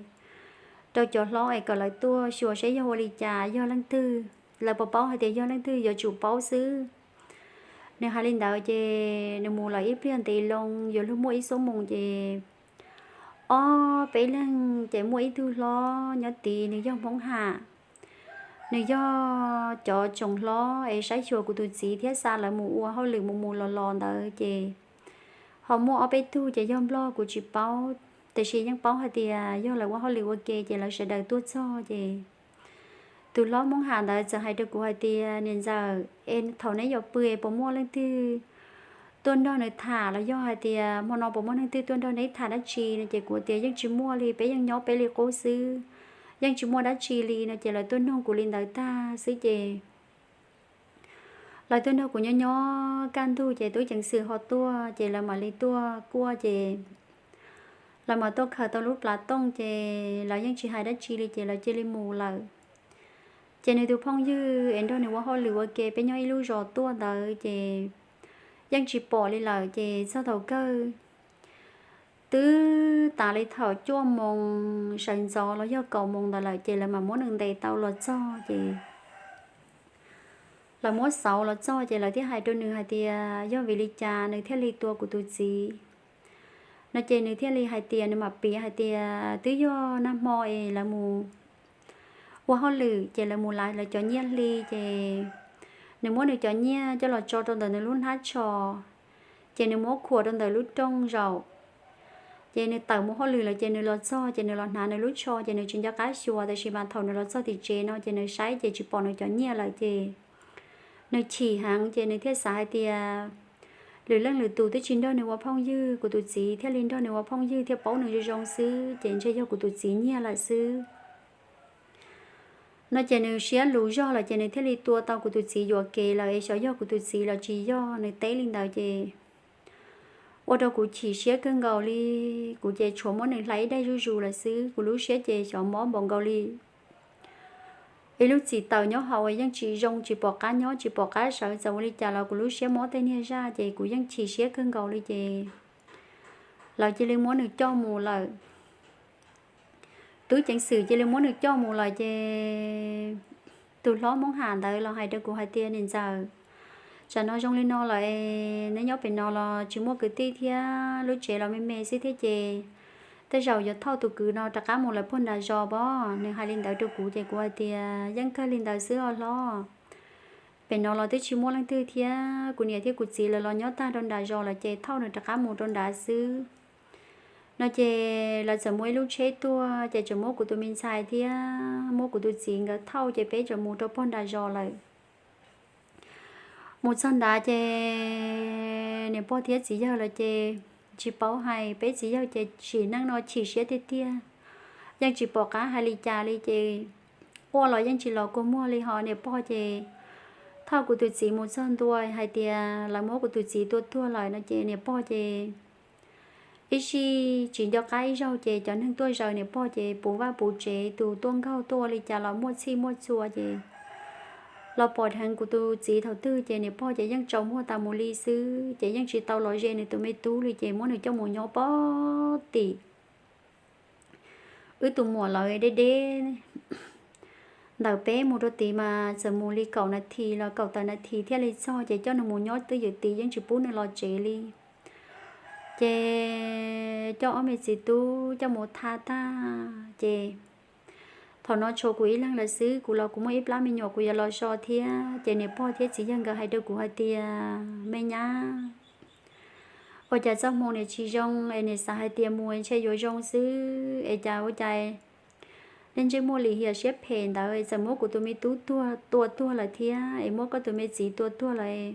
rau cov hlob es kom lawv tuaj xyuas saib yog ua li cas, yog leej twg, lawv puas paub hais tias yog leej twg, yuav tsum paub xwb. Nws hais li ntawd ces nws mus lawm ib pliag ntev loo, yuav luag muaj ib xuab moos ces ob peb leeg ces muaj ib tug hlob nyob tid, nws yog Hmoob Ham. Nws yog cov tsoom hlob es saib xyuas kuv tus txiv thiab xa lawv mus ua hauj lwm mus mus los los ntawd ces ho muaj ob peb tug ces yog Nplog kuv tsis paub, tiam sis yeej paub hais tias yog lawv ua hauj lwm ua ke ces lawv sawv daws tuaj txog ces tus hlob Hmoob Ham ntawd txawm hais rau kuv hais tias, Niam ntxawm, es thaum neb yuav pw es puas muaj leej twg tuaj nrog nws tham los yog hais tias hmo no puas muaj leej twg tuaj nrog neb tham dab tsi no? Ces kuv tias, Yeej tsis muaj li, peb yeej nyob peb li qub xwb, yeej tsis muaj dab tsi li no. Ces lawv tuaj nug kuv li ntawd tag xwb ces lawv tuaj nrog kuv nyob nyob kaj ntug ces tub ceev xwm ho tuaj ces lawv mam li tuaj kuaj ces lawv mam tuaj khaws tau lub plas tooj ces lawv yeej tsis hais dab tsi li ces lawv cia li mus lawm. Ces nws tus phooj ywg es nrog nws ua hauj lwm ua ke peb nyob ib lub zos tuaj ntawd ces yeej tsis pom li lawm ces txog thaum kawg twb tas li thaum cuaj moos sawv ntxov los yog kaum moos ntawd lawm ces lawv mam muab nws ntes tau los txog ces lawv muab xauv los txog ces lawv thiaj hais rau nws hais tias yog vim li cas nws thiaj li tua kuv tus txiv no ces nws thiaj li hais tias, nws mam piav hais tias twb yog nag hmo es lawv mus ua hauj lwm ces lawv mus lav lawv cov nyiaj hli ces nws muab nws cov nyiaj coj los tso rau ntawm nws lub hnab tsho ces nws muab khuam rau ntawm lub rooj zaum ces nws tawm mus hauj lwm lawm ces nws los txog ces nws los hnav nws lub tsho ces nws tsis nco qab xyuas, tiam sis mas thaum nws los txog tim tsev no ces nws saib ces tsis pom nws cov nyiaj lawm ces nws chim heev ces nws thiaj xav hais tias lwm leej lwm tus twb tsis nrog nws ua phooj ywg, kuv tus txiv thiaj li nrog nws ua phooj ywg thiaj paub nws zoo zoo xwb ces ntshe yog kuv tus txiv nyiag lawm xwb no ces nws siab luv zog lawm ces nws thiaj li tua tau kuv tus txiv yuam kev lawm es xyov yog kuv tus txiv los tsis yog, nws teb li ntawd ces ua rau kuv chim siab kawg nkaus li. Kuv ces tshuav muab nws hlais ib daig zuj zus lawm xwb, kuv lub siab ces xyov mob npaum nkaus li ib lub txim taws nyob hauv yeej tsis zoo, tsis pom qab nyob tsis pom qab sawv, txawm ua li cas los kuv lub siab mob tej niag zaj ces kuv yeej chim siab kawg nkaus li ces lawv cia li muab nws coj mus lawm. Tub ceev xwm cia li muab nws coj mus lawm ces tus hlob Hmoob Ham ntawd los hais rau kuv hais tias, Niam ntxawm, tsam no zoo li no lawm es neb nyob pem no los tsis muaj kwv tij thiab, lub tsev los me me xwb thiab ces tej zaum yuav thauj tus kwv no rov qab mus lawm puag nram zos pob. Nws hais li ntawd rau kuv ces kuv hais tias, Yeej kawg li ntawd xwb os hlob. Pem no los twb tsis muaj leej twg thiab, kuv niam thiab kuv txiv lawv los nyob tag rau nram zos lawm ces thauj nws rov qab mus rau nrad xwb no ces lawv txawm muaj ib lub tsheb tuaj ces txawm muab kuv tus me ntxhais thiab muab kuv tus txiv nkawd thauj ces peb txawm mus rau puag nram zos lawm. Mus txog nrad ces niam pog thiab txiv yawg lawv ces tsis paub hais, peb txiv yawg ces sim neej no chim siab tiag tiag, yeej tsis pom qab hais li cas li ces ua los yeej tsis los kua muag li. Ho niam pog ces thauj kuv tus txiv mus txog ntua hais tias lawv muab kuv tus txiv tua tuag lawm no ces niam pog ces ib sij tsis nco qab ib zaug ces cov neeg tuaj zaws niam pog ces puv vaj puv tsev, tus tuaj nkaug tuaj ua li cas los muaj txhij muaj txhua ces los pom dheev kuv tus txiv thaum twg ces niam pog ces yeej tsaus muag tas mus li xwb ces yeej tsis tau los ze nws tus me tub li ces muab nws coj mus nyob pog tim wb tus muam lawv deb deb ntawm peb mus rau tid mas txawm mus li kaum nas this los kaum tawm nas this thiaj li txog ces coj nws mus nyob twj ywm tid yeej tsis pub nws los tsev li. Ces coj ob me txiv tub coj mus tha tag ces thaum no tshuav kuv ib leeg lawm xwb, kuv los kuv muaj ib plab me nyuam kuv yuav los so thiab ces niam pog thiab txiv yawg nkawd hais rau kuv hais tias, Me nyab, ua cas txoj hmoo niam tsis zoo es niam xav hais tias mus ntshe yuav zoo xwb es cas ua cas nej ntsej muag lim hiam siab phem ntawd txawm muab kuv tus me tub tuag, tua tuag lawm thiab es muab koj tus me txiv tua tuag lawm.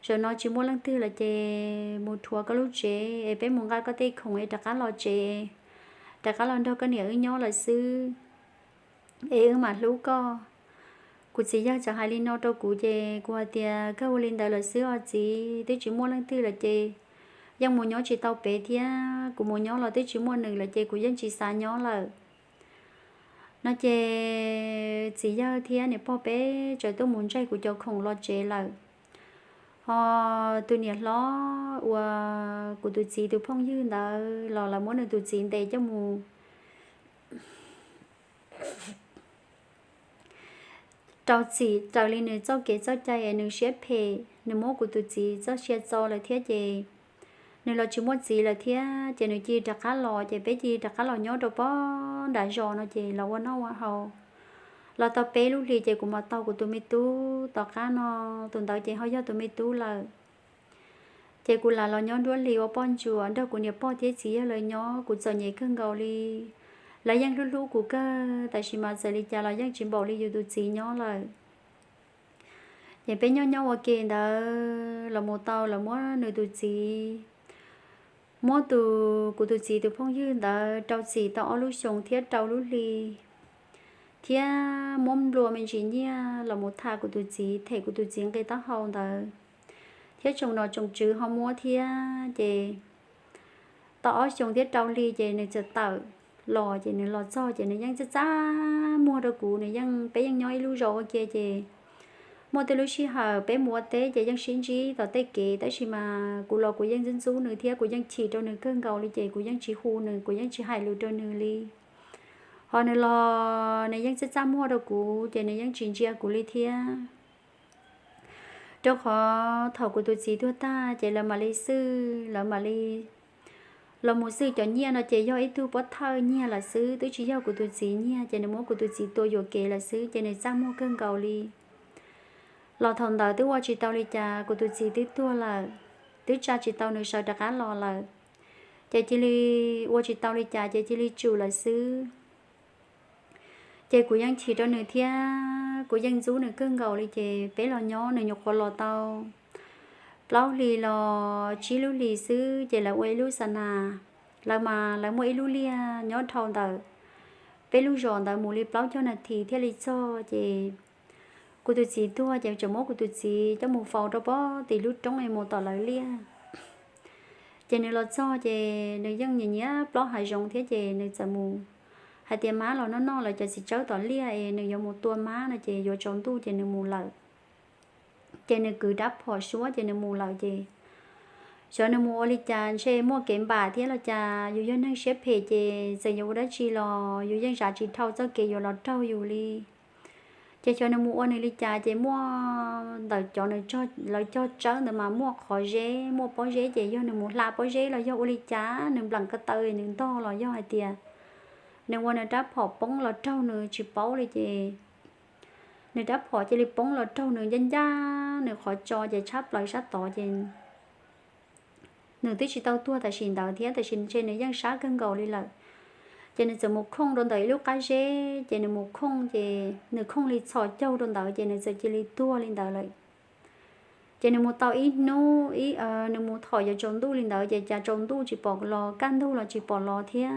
Zaum no tsis muaj leej twg lawm ces mus rhuav koj lub tsev es peb mus nqa koj tej khoom es rov qab los tsev, rov qab los nrog koj niam wb nyob lawm xwb. es wb mam hlub koj. Kuv txiv yawg txawm hais li no rau kuv ces kuv hais tias, kawg ua li ntawd lawm xwb os txiv, twb tsis muaj leej twg lawm ces yeej mus nyob tsis tau pem thiab, kuv mus nyob los twb tsis muaj nws lawm ces kuv yeej tsis xav nyob lawm no ces txiv yawg thiab niam pog peb txawm tuaj mus ntseg kuv cov khoom los tsev lawm. Ho tus niam hlob uas kuv tus txiv tus phooj ywg ntawd los lawv muab nws tus txiv ntes coj mus rau txim raws li nws txoj kev txoj cai es nws siab phem, nws muab kuv tus txiv txoj sia txo lawm thiab ces nws los tsis muaj txiv lawm thiab ces nws cia li rov qab los ces peb cia li rov qab los nyob rau pob nram zos no ces los ua noj ua haus. Los tau peb lub hlis ces kuv mam taug kuv tus me tub, tom qab no tus ntawd ces ho yog tus me tub lawm. Ces kuv lam los nyob nruab hlis ua poj ntsuam nrog kuv niam pog thiab txiv yawg lawv nyob, kuv txom nyem kawg nkaus li. Lawv yeej hlub hlub kuv kawg, tab sis mas txawm li cas los yeej tsis npaum li yus tus txiv nyob lawm. Ces peb nyob nyob ua ke ntawd los mus tau lawv muab nws tus txiv, muab tus, kuv tus txiv tus phooj ywg ntawd rau txim tau ob lub xyoo thiab rau lub hli, thiab muab nplua me ntsis nyiaj los mus tham kuv tus txiv, them kuv tus txiv nqi taub hau ntawd, thiab tsoom nom tsoom tswv ho muab thiab ces tau ob xyoo thiab rau hli ces nws txawm tawm los ces nws los txog ces nws yeej txaj txaj muag rau kuv, nws yeej, peb yeej nyob ib lub zos ua ke ces muaj tej lub sij hawm peb mus ua teb ces yeej sib ntsib tom tej kev, tab sis mas kuv los kuv yeej ntxub ntxub nws thiab kuv yeej chim rau nws kawg nkaus li ces kuv yeej tsis hu nws, kuv yeej tsis hais lus rau nws li. Ho nws los nws yeej txaj txaj muag rau kuv ces nws yeej tsis ntsia kuv li thiab. Rau qhov thaum kuv tus txiv tuag tag ces lawv mam li xwj, lawv mam li los mus xwj cov nyiaj no ces yog ib tug pov thawj nyiag lawm xwb, twb tsis yog kuv tus txiv nyiag ces nws muab kuv tus txiv tua yuam kev lawm xwb ces nws txaj muag kawg nkaus li. Los thaum ntawd twb ua tsis tau li cas, kuv tus txiv twb tuag lawm, twb tsa tsis tau nws sawv rov qab los lawm, ces cia li ua tsis tau li cas ces cia li tsum lawm xwb. Ces kuv yeej chim rau nws thiab kuv yeej ntxub nws kawg nkaus li ces peb los nyob nws nyuam qhuav los tau plaub hlis los tsib lub hlis xwb ces lawv ua ib lub xa nas, lawv mas lawv muaj ib lub liaj nyob dhau ntawm peb lub zos ntawd mus li plaub caug nas this thiaj li txog ces kuv tus txiv tuag ces tseem muab kuv tus txiv coj mus faus rau pob tim lub roob es mus tom lawv liaj. Ces nws los txog ces nws yeej nyiam nyiam plob hav zoov thiab ces nws txawm mus hais tias mab los noj noj lawv cov txiv tsawb tom liaj es nws yuav mus tua mab no ces yuav tsaus ntuj ces nws mus lawm. Ces nws kwv rab phom suab ces nws mus lawm ces xyov nws mus ua li cas ntshe muaj kev npam thiab los cas, yus yog neeg siab phem ces txawm yuav ua dab tsi los yus yeej zam tsis dhau txoj kev yuav los raug yus li. Ces xyov nws mus ua nws li cas ces muaj ntawm cov nws, lawv cog tsawb ntawd mas muaj qhov zeb muaj pob zeb ces yog nws mus hla pob zeb los yog ua li cas nws nplam ko taw nws ntog los yog hais tias nws ua nws rab phom poob los raug nws tsis paub li ces nws rab phom cia li poob los raug nws ncaj ncaj nws qhov tso ces tshab plaws sab tod ces nws twb tsis tau tuag tam sim ntawd thiab tab sis ntshe nws yeej sab kawg nkaus li lawm. Ces nws txawm mus khooj rau ntawm ib lub qab zeb ces nws mus khooj ces nws khooj li txhos caug rau ntawd ces nws txawm cia li tuag li ntawd lawm. Ces nws mus tau ib hnub ib, nws mus thaum yuav tsaus ntuj li ntawd ces cas tsaus ntuj tsis pom los kaj ntug los tsis pom los thiab.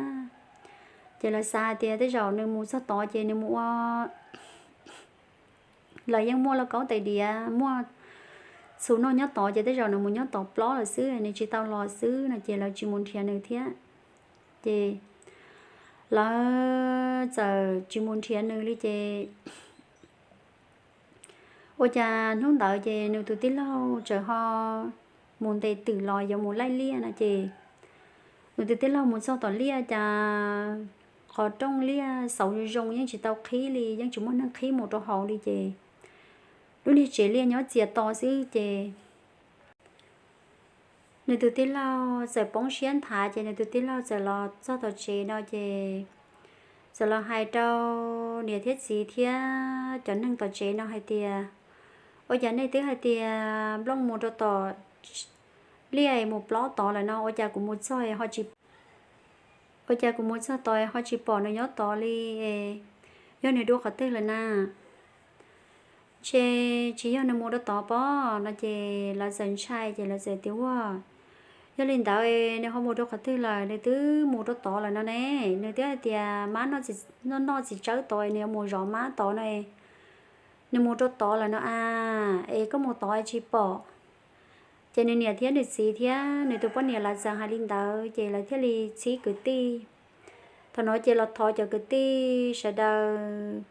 Ces lawv xav hais tias tej zaum nws mus txog tod ces nws mus ua, lawv yeej muaj lauj kaub tais diav muaj txhuv noj nyob tod ces tej zaum nws mus nyob tod plob lawm xwb nws tsis tau los xwb no ces lawv tsis mus nrhiav nws thiab. Ces lawv txawm tsis mus nrhiav nws li ces ua cas hnub ntawd ces nws tus tij laug txawm ho mus ntes twm los yuav mus laij liaj no ces nws tus tij laug mus txog tom liaj cas qhov rooj liaj xauv zoo zoo yeej tsis tau qhib li, yeej tsis muaj neeg qhib mus rau hauv li ces lub niag tsev liaj nyob txias to xwb ces nws tus tij laug txawm poob siab nthav ces nws tus tij laug txawm los txog tom tsev no ces txawm los hais rau niam thiab txiv thiab cov neeg tom tsev no hais tias, ua cas nej twb hais tias Nplooj mus rau tom liaj mus plob tod lawm no ua cas kuv mus txog ua cas kuv mus txog tod ho tsis pom nws nyob tod li, yog nws dua qhov twg lawm na? Ntshe tsis yog nws mus rau tod pob no ces lawv txawm ntshai ces lawv txawm tias ua Yog li ntawd nws ho mus rau qhov twg lawm? Nws twb mus rau tod lawm no ne. Nws twb hais tias mab noj txiv tsawb tod, nws yuav mus zov mab tod no. Nws mus rau tod lawm no a, es koj mus tod es tsis pom. Ces nws niam thiab nws txiv thiab nws tus poj niam lawv txawm hais li ntawd ces lawv thiaj li txhib kwv tij. Thaum no ces los thov cov kwv tij sawv daws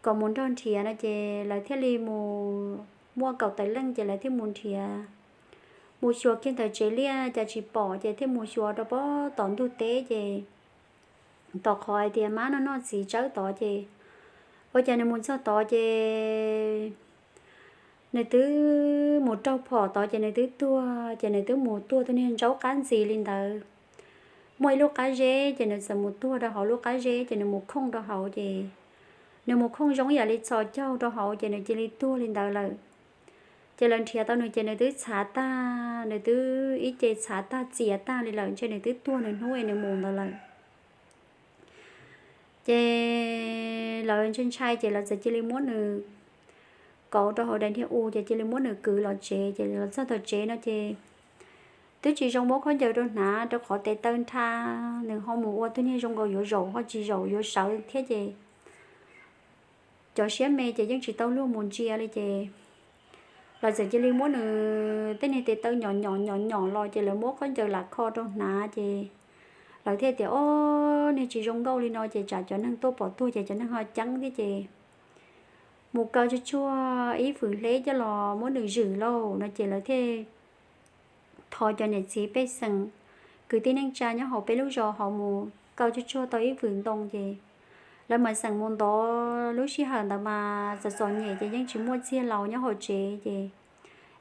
kom mus nrog nrhiav no ces lawv thiaj li mus, muaj kaum tawm leej ces lawv thiaj mus nrhiav, mus xyuas kiag ntawm tsev liaj cas tsis pom ces thiaj mus xyuas rau pob tom ntug teb ces tom qhov hais tias mab noj noj txiv tsawb tod ces, ua cas nws mus txog tod ces nws twb mus raug phom tod ces nws twb tuag, ces nws twb mus tuag tus niag ntsaub qab ntxiv li ntawd. Muaj ib lub qab zeb ces nws txawm mus tuag rau hauv lub qab zeb ces nws mus khooj rau hauv ces nws mus khooj zoo yam li txhos caug rau hauv ces nws cia li tuag li ntawd lawm. Ces lawv nrhiav tau nws ces nws twb txhav tag, nws twb ib ce txhav tag txias tag li lawm ntshe nws twb tuag nws hnub nws mus ntawd lawm. Ces lawv ntshai ntshai ces lawv txawm cia li muab nws kauv rau hauv daim niag u ces cia li muab nws kwv los tsev ces los txog tom tsev no ces twb tsis zoo muab khaub ncaws rau hnav rau qhov tes taw nrha, nws ho mus ua tus niag zoo nkaus yuav zaum ho tsis zaum yuav sawv thiab ces cov siab me ces yeej tsis tau luag mus ntsia li ces lawv txawm cia li muab nws tej niag tes taw nyom nyom nyom nyom los ces lawv muab khaub ncaws lam kho rau hnav ces lawv thiaj tias, Ob, niag tsis zoo nkauj li no ces tsam cov neeg tuaj pom tuag ces cov neeg ho ceeb thiab ces mus kaw tsuag tsuag ib fwm hleb coj los muab nws zwm lauj no ces lawv thiaj thov cov niam txiv pej xeem, kwv tij neej tsa nyob hauv peb lub zos hauv mus kaw tsuag tsuag tau ib fwm ntoo ces lawv mam xeem mus ntov. Lub sij hawm ntawd mas txom txom nyem ces yeej tsis muaj txiag laus nyob hauv tsev ces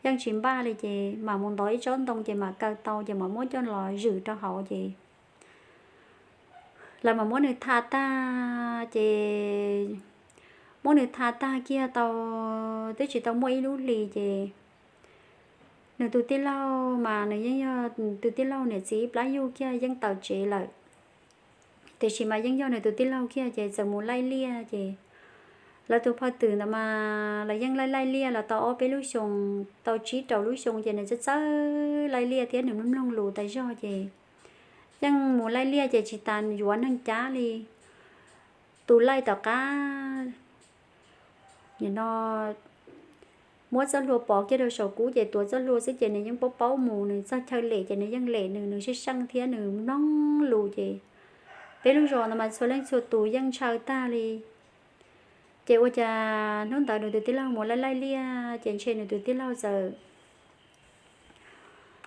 yeej tsis npaj li ces mam mus ntov ib tsob ntoo ces mam kaw tau ces mam muab coj los zwm rau hauv ces lawv mam muab nws tha tag ces muab nws tha tag kiag tau twb tsis tau muaj ib lub hlis ces nws tus tij laug mas nws yeej yog tus tij laug niam txiv ib plab yug kiag yeej tawm tsev lawm, tiam sis mas yeej yog nws tus tij laug kiag ces txawm mus laij liaj ces lawv tus phaj twm ntawd mas lawv yeej laij laij liaj los tau ob peb lub xyoo, tau tsib rau lub xyoo ces nws txawj txawj laij liaj thiab nws mloog mloog lus tas zog ces yeej mus laij liaj ces tsis tas yuav neeg cab li. Tus laij tom qab nim no muab txoj hlua pov kiag rau saum kub ces tuav txoj hlua xwb ces nws yeej paub paub mus, nws txog chaw lem ces nws yeej lem nws, nws sib seej thiab nws mloog lus ces peb lub zos ntawd mas txhua leej txhua tus yeej ntshaw tag li. Ces ua cas hnub ntawd nws tus tij laug mus laij laij liaj ces ntshe nws tus tij laug txawm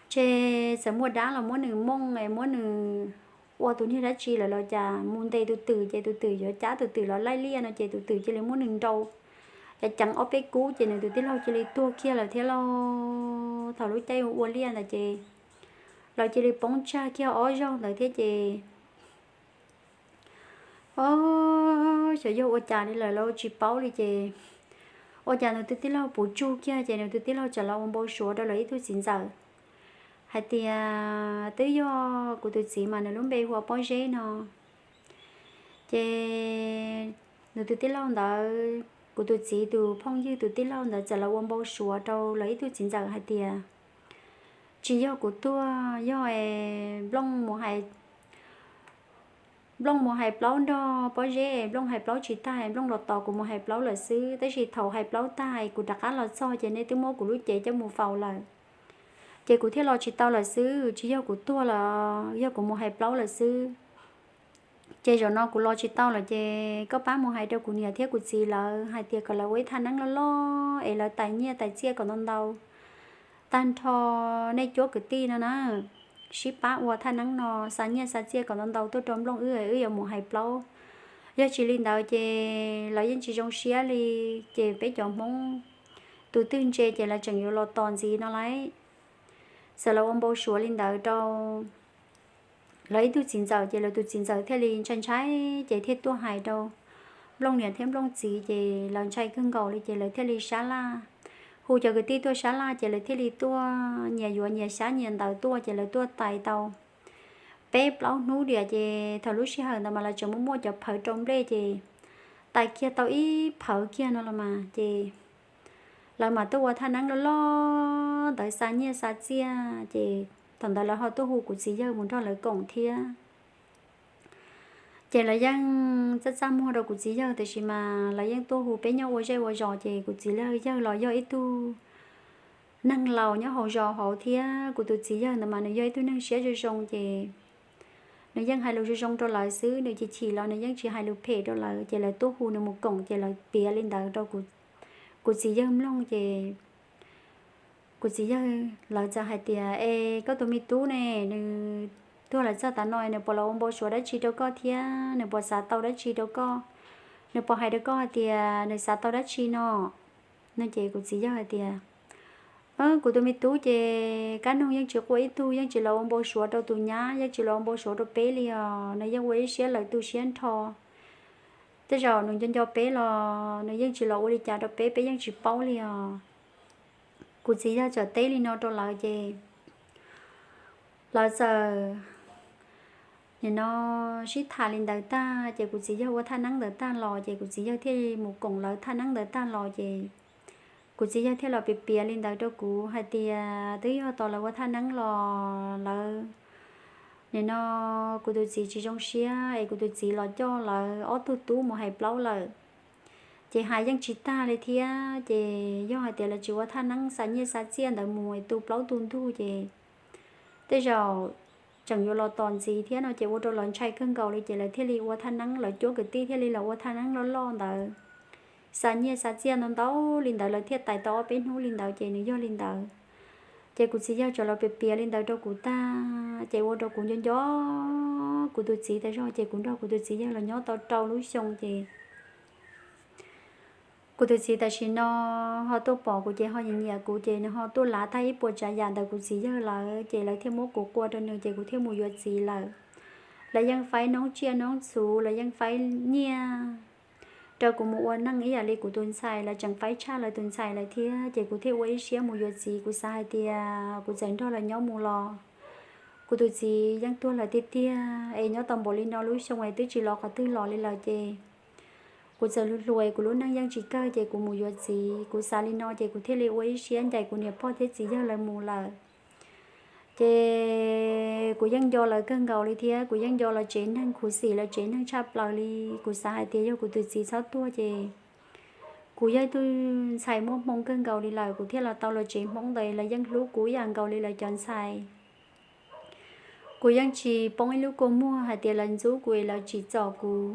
ntshe txawm muaj dab los muab nws mooj es muab nws ua tus niag dab tsi lawm los cas mus ntes tus twm ces tus twm yuav cab tus twm los laij liaj no ces tus twm cia li muab nws nrau, ces ceev ob peb kub ces nws tus tij laug cia li tuag kiag lawm thiab lauj. Thaum lub caij ua liaj ntawd ces lawv cia li poob tsag kiag ob zaug ntawd thiab ces ob, xyov yog ua cas li lawm los tsis paub li ces ua cas nws tus tij laug puv tsug kiag ces nws tus tij laug txawm los ua npau suav rau lawv ib tug txiv ntxawm hais tias twb yog kuv tus txiv mas nws lub npe hu ua Pob Zeb no. Ces nws tus tij laug ntawd, kuv tus txiv tus phooj ywg tus tij laug ntawd txawm los ua npau suav rau lawv ib tug txiv ntxawm hais tias tsis yog kuv tuag, yog es Nplooj mus hais Nplooj mus hais plaub nrog Pob Zeb, Nplooj hais plaub tsis tag, Nplooj los tos kuv mus hais plaub lawm xwb, tab sis thaum hais plaub tag kuv rov qab los txog ces nej twb muab kuv lub cev coj mus faus lawm, ces kuv thiaj los tsis tau lawm xwb, tsis yog kuv tuag los yog kuv mus hais plaub lawm xwb. Ces zaum no kuv los tsis tau lawm ces koj pab mus hais rau kuv niam thiab kuv txiv lawv hais tias kom lawv ua ib thaj neeb loj loj es lawv tais nyiaj tais txiaj kom ntau ntau tag nrho nej cuab kwv tij no na, sib pab ua thaj neeb no xa nyiaj xa txiaj kom ntau ntau tuaj rau Nplooj wb, wb yuav mus hais plaub. Yog tsis li ntawd ces lawv yeej tsis zoo siab li, ces peb cov Hmoob tus twg ntse ces lawv tseem yuav los tos ntxiv no lauj. Txawm los ua npau suav li ntawd rau lawv ib tug txiv ntxawm, ces lawv tus txiv ntxawm thiaj li ntshai ntshai ces thiaj tuaj hais rau Nplooj niam thiab Nplooj txiv, ces lawv ntshai kawg nkaus li ces lawv thiaj li sab laj, hu cov kwv tij tuaj sab laj, ces lawv thiaj li tuaj nyias yuav nyias xyab nyias ntawv tuaj, ces lawv tuaj tais tau peb plaub hnub diam, ces thaum lub sij hawm ntawd mas lawv tseem muaj muaj cov phawv rau nplej, ces tais kiag tau ib phawv kiag no los mas ces lawv mam tuaj ua thaj neeb loj loj ntawd xa nyiaj xa txiaj, ces thaum ntawd lawv ho tuaj hu kuv txiv yawg mus nrog lawv koom thiab. Ces lawv yeej txaj txaj muag rau kuv txiv yawg, tiam sis mas lawv yeej tuaj hu peb nyob ua zej ua zos, ces kuv txiv yawg los yog ib tug neeg laus nyob hauv zos hauv thiab. Kuv tus txiv yawg ntawd mas nws yog ib tug neeg siab zoo zoo, ces nws yeej hais lus zoo zoo rau lawv xwb, nws chim chim los nws yeej tsis hais lus phem rau lawv. Ces lawv tuaj hu nws mus koom, ces lawv piav li ntawd rau kuv txiv yawg mloog, ces kuv txiv yawg lawv txawm hais tias, Es koj tus me tub ne, nws tuag lawm txog tav no nws puas los ua npau suav dab tsi rau koj thiab nws puas xav tau dab tsi rau koj? Nws puas hais rau koj hais tias nws xav tau dab tsi no? No ces kuv txiv yawg hais tias, Kuv tus me tub ces kab noog yeej tsis quaj ib tug, yeej tsis los ua npau suav rau tus nyab, yeej tsis los ua npau suav rau peb li os. Nws yeej ua ib siab lawv tu siab nrho. Tej zaum nws nco nco peb los nws yeej tsis los ua li cas rau peb, peb yeej tsis paub li os. Kuv txiv yawg txawm teb li no rau lawv, ces lawv txawm nim no sib tham li ntawd tag, ces kuv txiv yawg ua thaj neeb ntawd tag los, ces kuv txiv yawg thiaj mus koom lawv thaj neeb ntawd tag los, ces kuv txiv yawg thiaj los piav piav li ntawd rau kuv hais tias twb yog tos lawv ua thaj neeb los lawv, nim no kuv tus txiv tsis zoo siab es kuv tus txiv los coj lawv ob tug tub mus hais plaub lawm. Ces hais yeej tsis tag li thiab, ces yog hais tias lawv tsis ua thaj neeb xa nyiaj xa txiaj ntawd mus es tu plaub tu ntug, ces tej zaum tseem yuav los tos ntxiv thiab no, ces ua rau lawv ntshai kawg nkaus li, ces lawv thiaj li ua thaj neeb, lawv cuab kwv tij thiaj li los ua thaj neeb loj loj ntawd, xa nyiaj xa txiaj ntau ntau li ntawd, lawv thiaj tais tau ob peb hnub li ntawd, ces nws yog li ntawd. Ces kuv txiv yawg txawm los piav piav li ntawd rau kuv tag, ces ua rau kuv nco nco kuv tus txiv tas zog, ces kuv nrog kuv tus txiv yawg los nyob tau rau lub xyoo, ces kuv tus txiv tam sim no ho tuaj pom kuv ces ho nyiam nyiam kuv, ces nws ho tuaj lav tag ib puas tsav yam ntawm kuv txiv yawg lawm, ces lawv thiaj muab kuv qua rau nws, ces kuv thiaj mus yuav txiv lawm. Lawv yeej faib noob tsiaj noob txhuv, lawv yeej faib nyiaj rau kuv mus ua neej ib yam li kuv tus ntxhais, lawv tseem faib tshaj lawv tus ntxhais lawm thiab, ces kuv thiaj ua ib siab mus yuav txiv. Kuv xav hais tias kuv txawm nrog lawv nyob mus los kuv tus txiv yeej tuag lawm tiag tiag, es nyob tau npaum li no lub xyoo es twb tsis los qhov twg los li lawm, ces kuv txawm hluas hluas es kuv lub neej yeej tsis kawg, ces kuv mus yuav txiv. Kuv xav li no ces kuv thiaj li ua ib siab ncaim kuv niam pog thiab txiv yawg lawv mus lawm. Ces kuv yeej nco lawv kawg nkaus li thiab, kuv yeej nco lawv tsev neeg khuv xim, lawv tsev neeg tshaj plaws li. Kuv xav hais tias yog kuv tus txiv txhob tuag ces kuv yog ib tug ntxhais muaj hmoo kawg nkaus li lawm, kuv thiaj los tau lawv tsev Hmoob ntawd, lawv yeej hlub kuv ib yam nkaus li lawv cov ntxhais. Kuv yeej tsis poob ib lub kua muag hais tias lawv ntxub kuv es lawv tsim txom kuv.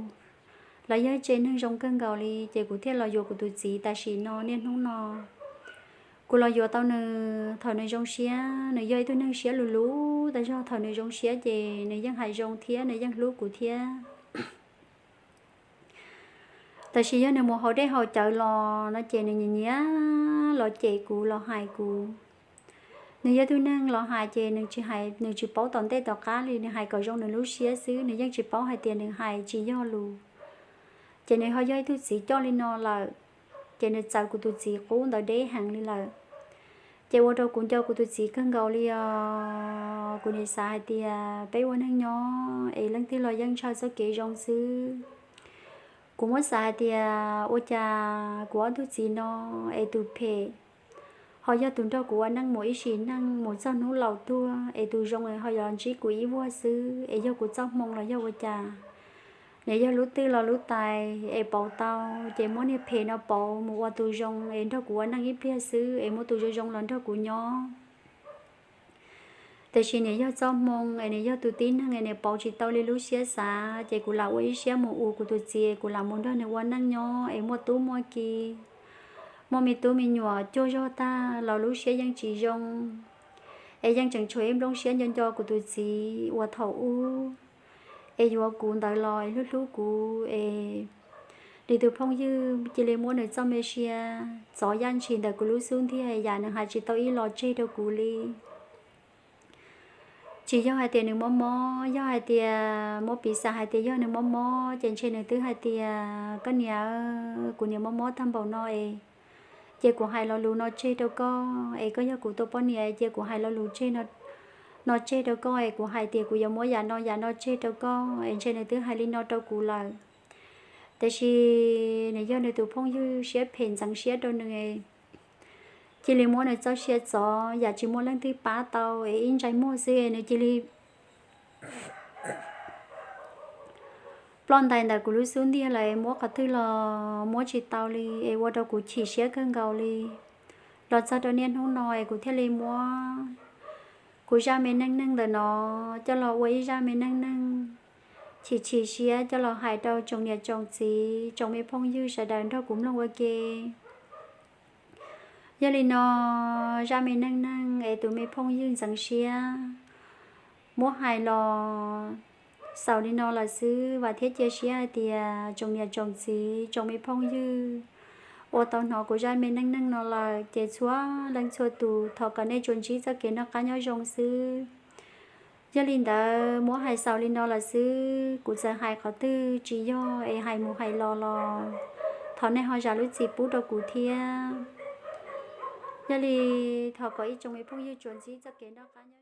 Lawv yog ib tsev neeg zoo kawg nkaus li, ces kuv thiaj los yuav kuv tus txiv tam sim no niaj hnub no. Kuv los yuav tau nws thaum nws zoo siab, nws yog ib tug neeg siab lug lug tas zog, thaum nws zoo siab ces nws yeej hais zoo thiab nws yeej hlub kuv thiab. Tab sis yog nws mus haus dej haus cawv los no ces nws nyiam nyiam los cem kuv los hais kuv. Nws yog tug neeg los hais ces nws tsis hais, nws tsis paub tom ntej tom qab li, nws hais kom zoo nws lub siab xwb, nws yeej tsis paub hais tias nws hais tsis yog lus. Ces nws ho yog ib tug txiv coj li no lawm, ces nws txawv kuv tus txiv qub ntawd deb heev li lawm. Ces ua rau kuv nco kuv tus txiv kawg nkaus li os. Kuv nim xav hais tias peb ua neeg nyob es leej twg los yeej ntshaw txoj kev zoo xwb. Kuv muab xav hais tias ua cas kuv ob tug txiv no es tus phem ho yog tus nrog kuv ua neej mus ib sim neej mus txog hnub laus tuag, es tus zoo es ho yuav ntsib kuv ib vuag xwb, es yog kuv txoj hmoo los yog ua cas. Nws yog lub twj los lub tais es pauv tau, ces muab niag phem no pauv mus ua tus zoo es nrog kuv ua neej ib pliag xwb, es muab tus zoo zoo los nrog kuv nyob. Tiam sis nws yog txoj hmoo es nws yog tus tib neeg es nws pauv tsis tau li lub siab xav, ces kuv lam ua ib siab mus ua kuv tus txiv, kuv lam mus nrog nws ua neej nyob es muaj tub muaj ki, muaj me tub me nyuam cuag zog tag los lub siab yeej tsis zoo, es yeej tseem tshuav ib nplooj siab nco nco kuv tus txiv uas thaum ub es yuav kuv ntawd los es hlub hlub kuv es nws tus phooj ywg cia li muab nws txoj me sia txov yaj ntshis ntawm kuv lub xub ntiag, yam nws hais tsis tau ib los tseg rau kuv li. Tsis yog hais tias nws mob mob, yog hais tias muab piv xam hais tias yog nws mob mob ces ntshe nws twb hais tias, koj niam, kuv niam mob mob tag npaum no es, cia kuv hais lo lus no tseg rau koj, es koj yog kuv tus poj niam, cia kuv hais lo lus tseg no, no tseg rau koj, es kuv hais tias kuv yuav muab yam no yam no tseg rau koj, es ntshe nws twb hais li no rau kuv lawm. Tiam sis nws yog nws tus phooj ywg siab phem ntxeev siab rau nws, cia li muab nws txoj sia txov yam tsis muaj leej twg pab tau es ib ntsais muag xwb es nws cia li ploj ntais ntawm kuv lub xub ntiag lawm es muab qhov twg los muab tsis tau li es ua rau kuv chim siab kawg nkaus li. Los txog rau niaj hnub no es kuv thiaj li muab kuv zaj me neej neeg ntawm no coj los ua ib zaj me neej neeg chim chim siab coj los hais rau tsoom niam tsoom txiv tsoom me phooj ywg sawv daws nrog kuv mloog ua ke. Yog li no, zaj me neej neeg es tus me phooj ywg ntxeev siab muab hais los xaus li no lawm xwb, vam thiab cia siab hais tias tsoom niam tsoom txiv tsoom me phooj ywg uas tau hnov kuv zaj me neej neeg no lawm ces txhua leej txhua tus thov kom nej tsuas ntsib txoj kev noj qab nyob zoo xwb. Yog li ntawd muab hais xaus li no lawm xwb, kuv txawm hais qhov twg tsis yog es hais mus hais los los thov nej ho zam lub txim pub rau kuv thiab. Yog li thov kom ib tsoom me phooj ywg tsuas ntsib txoj kev noj qab nyob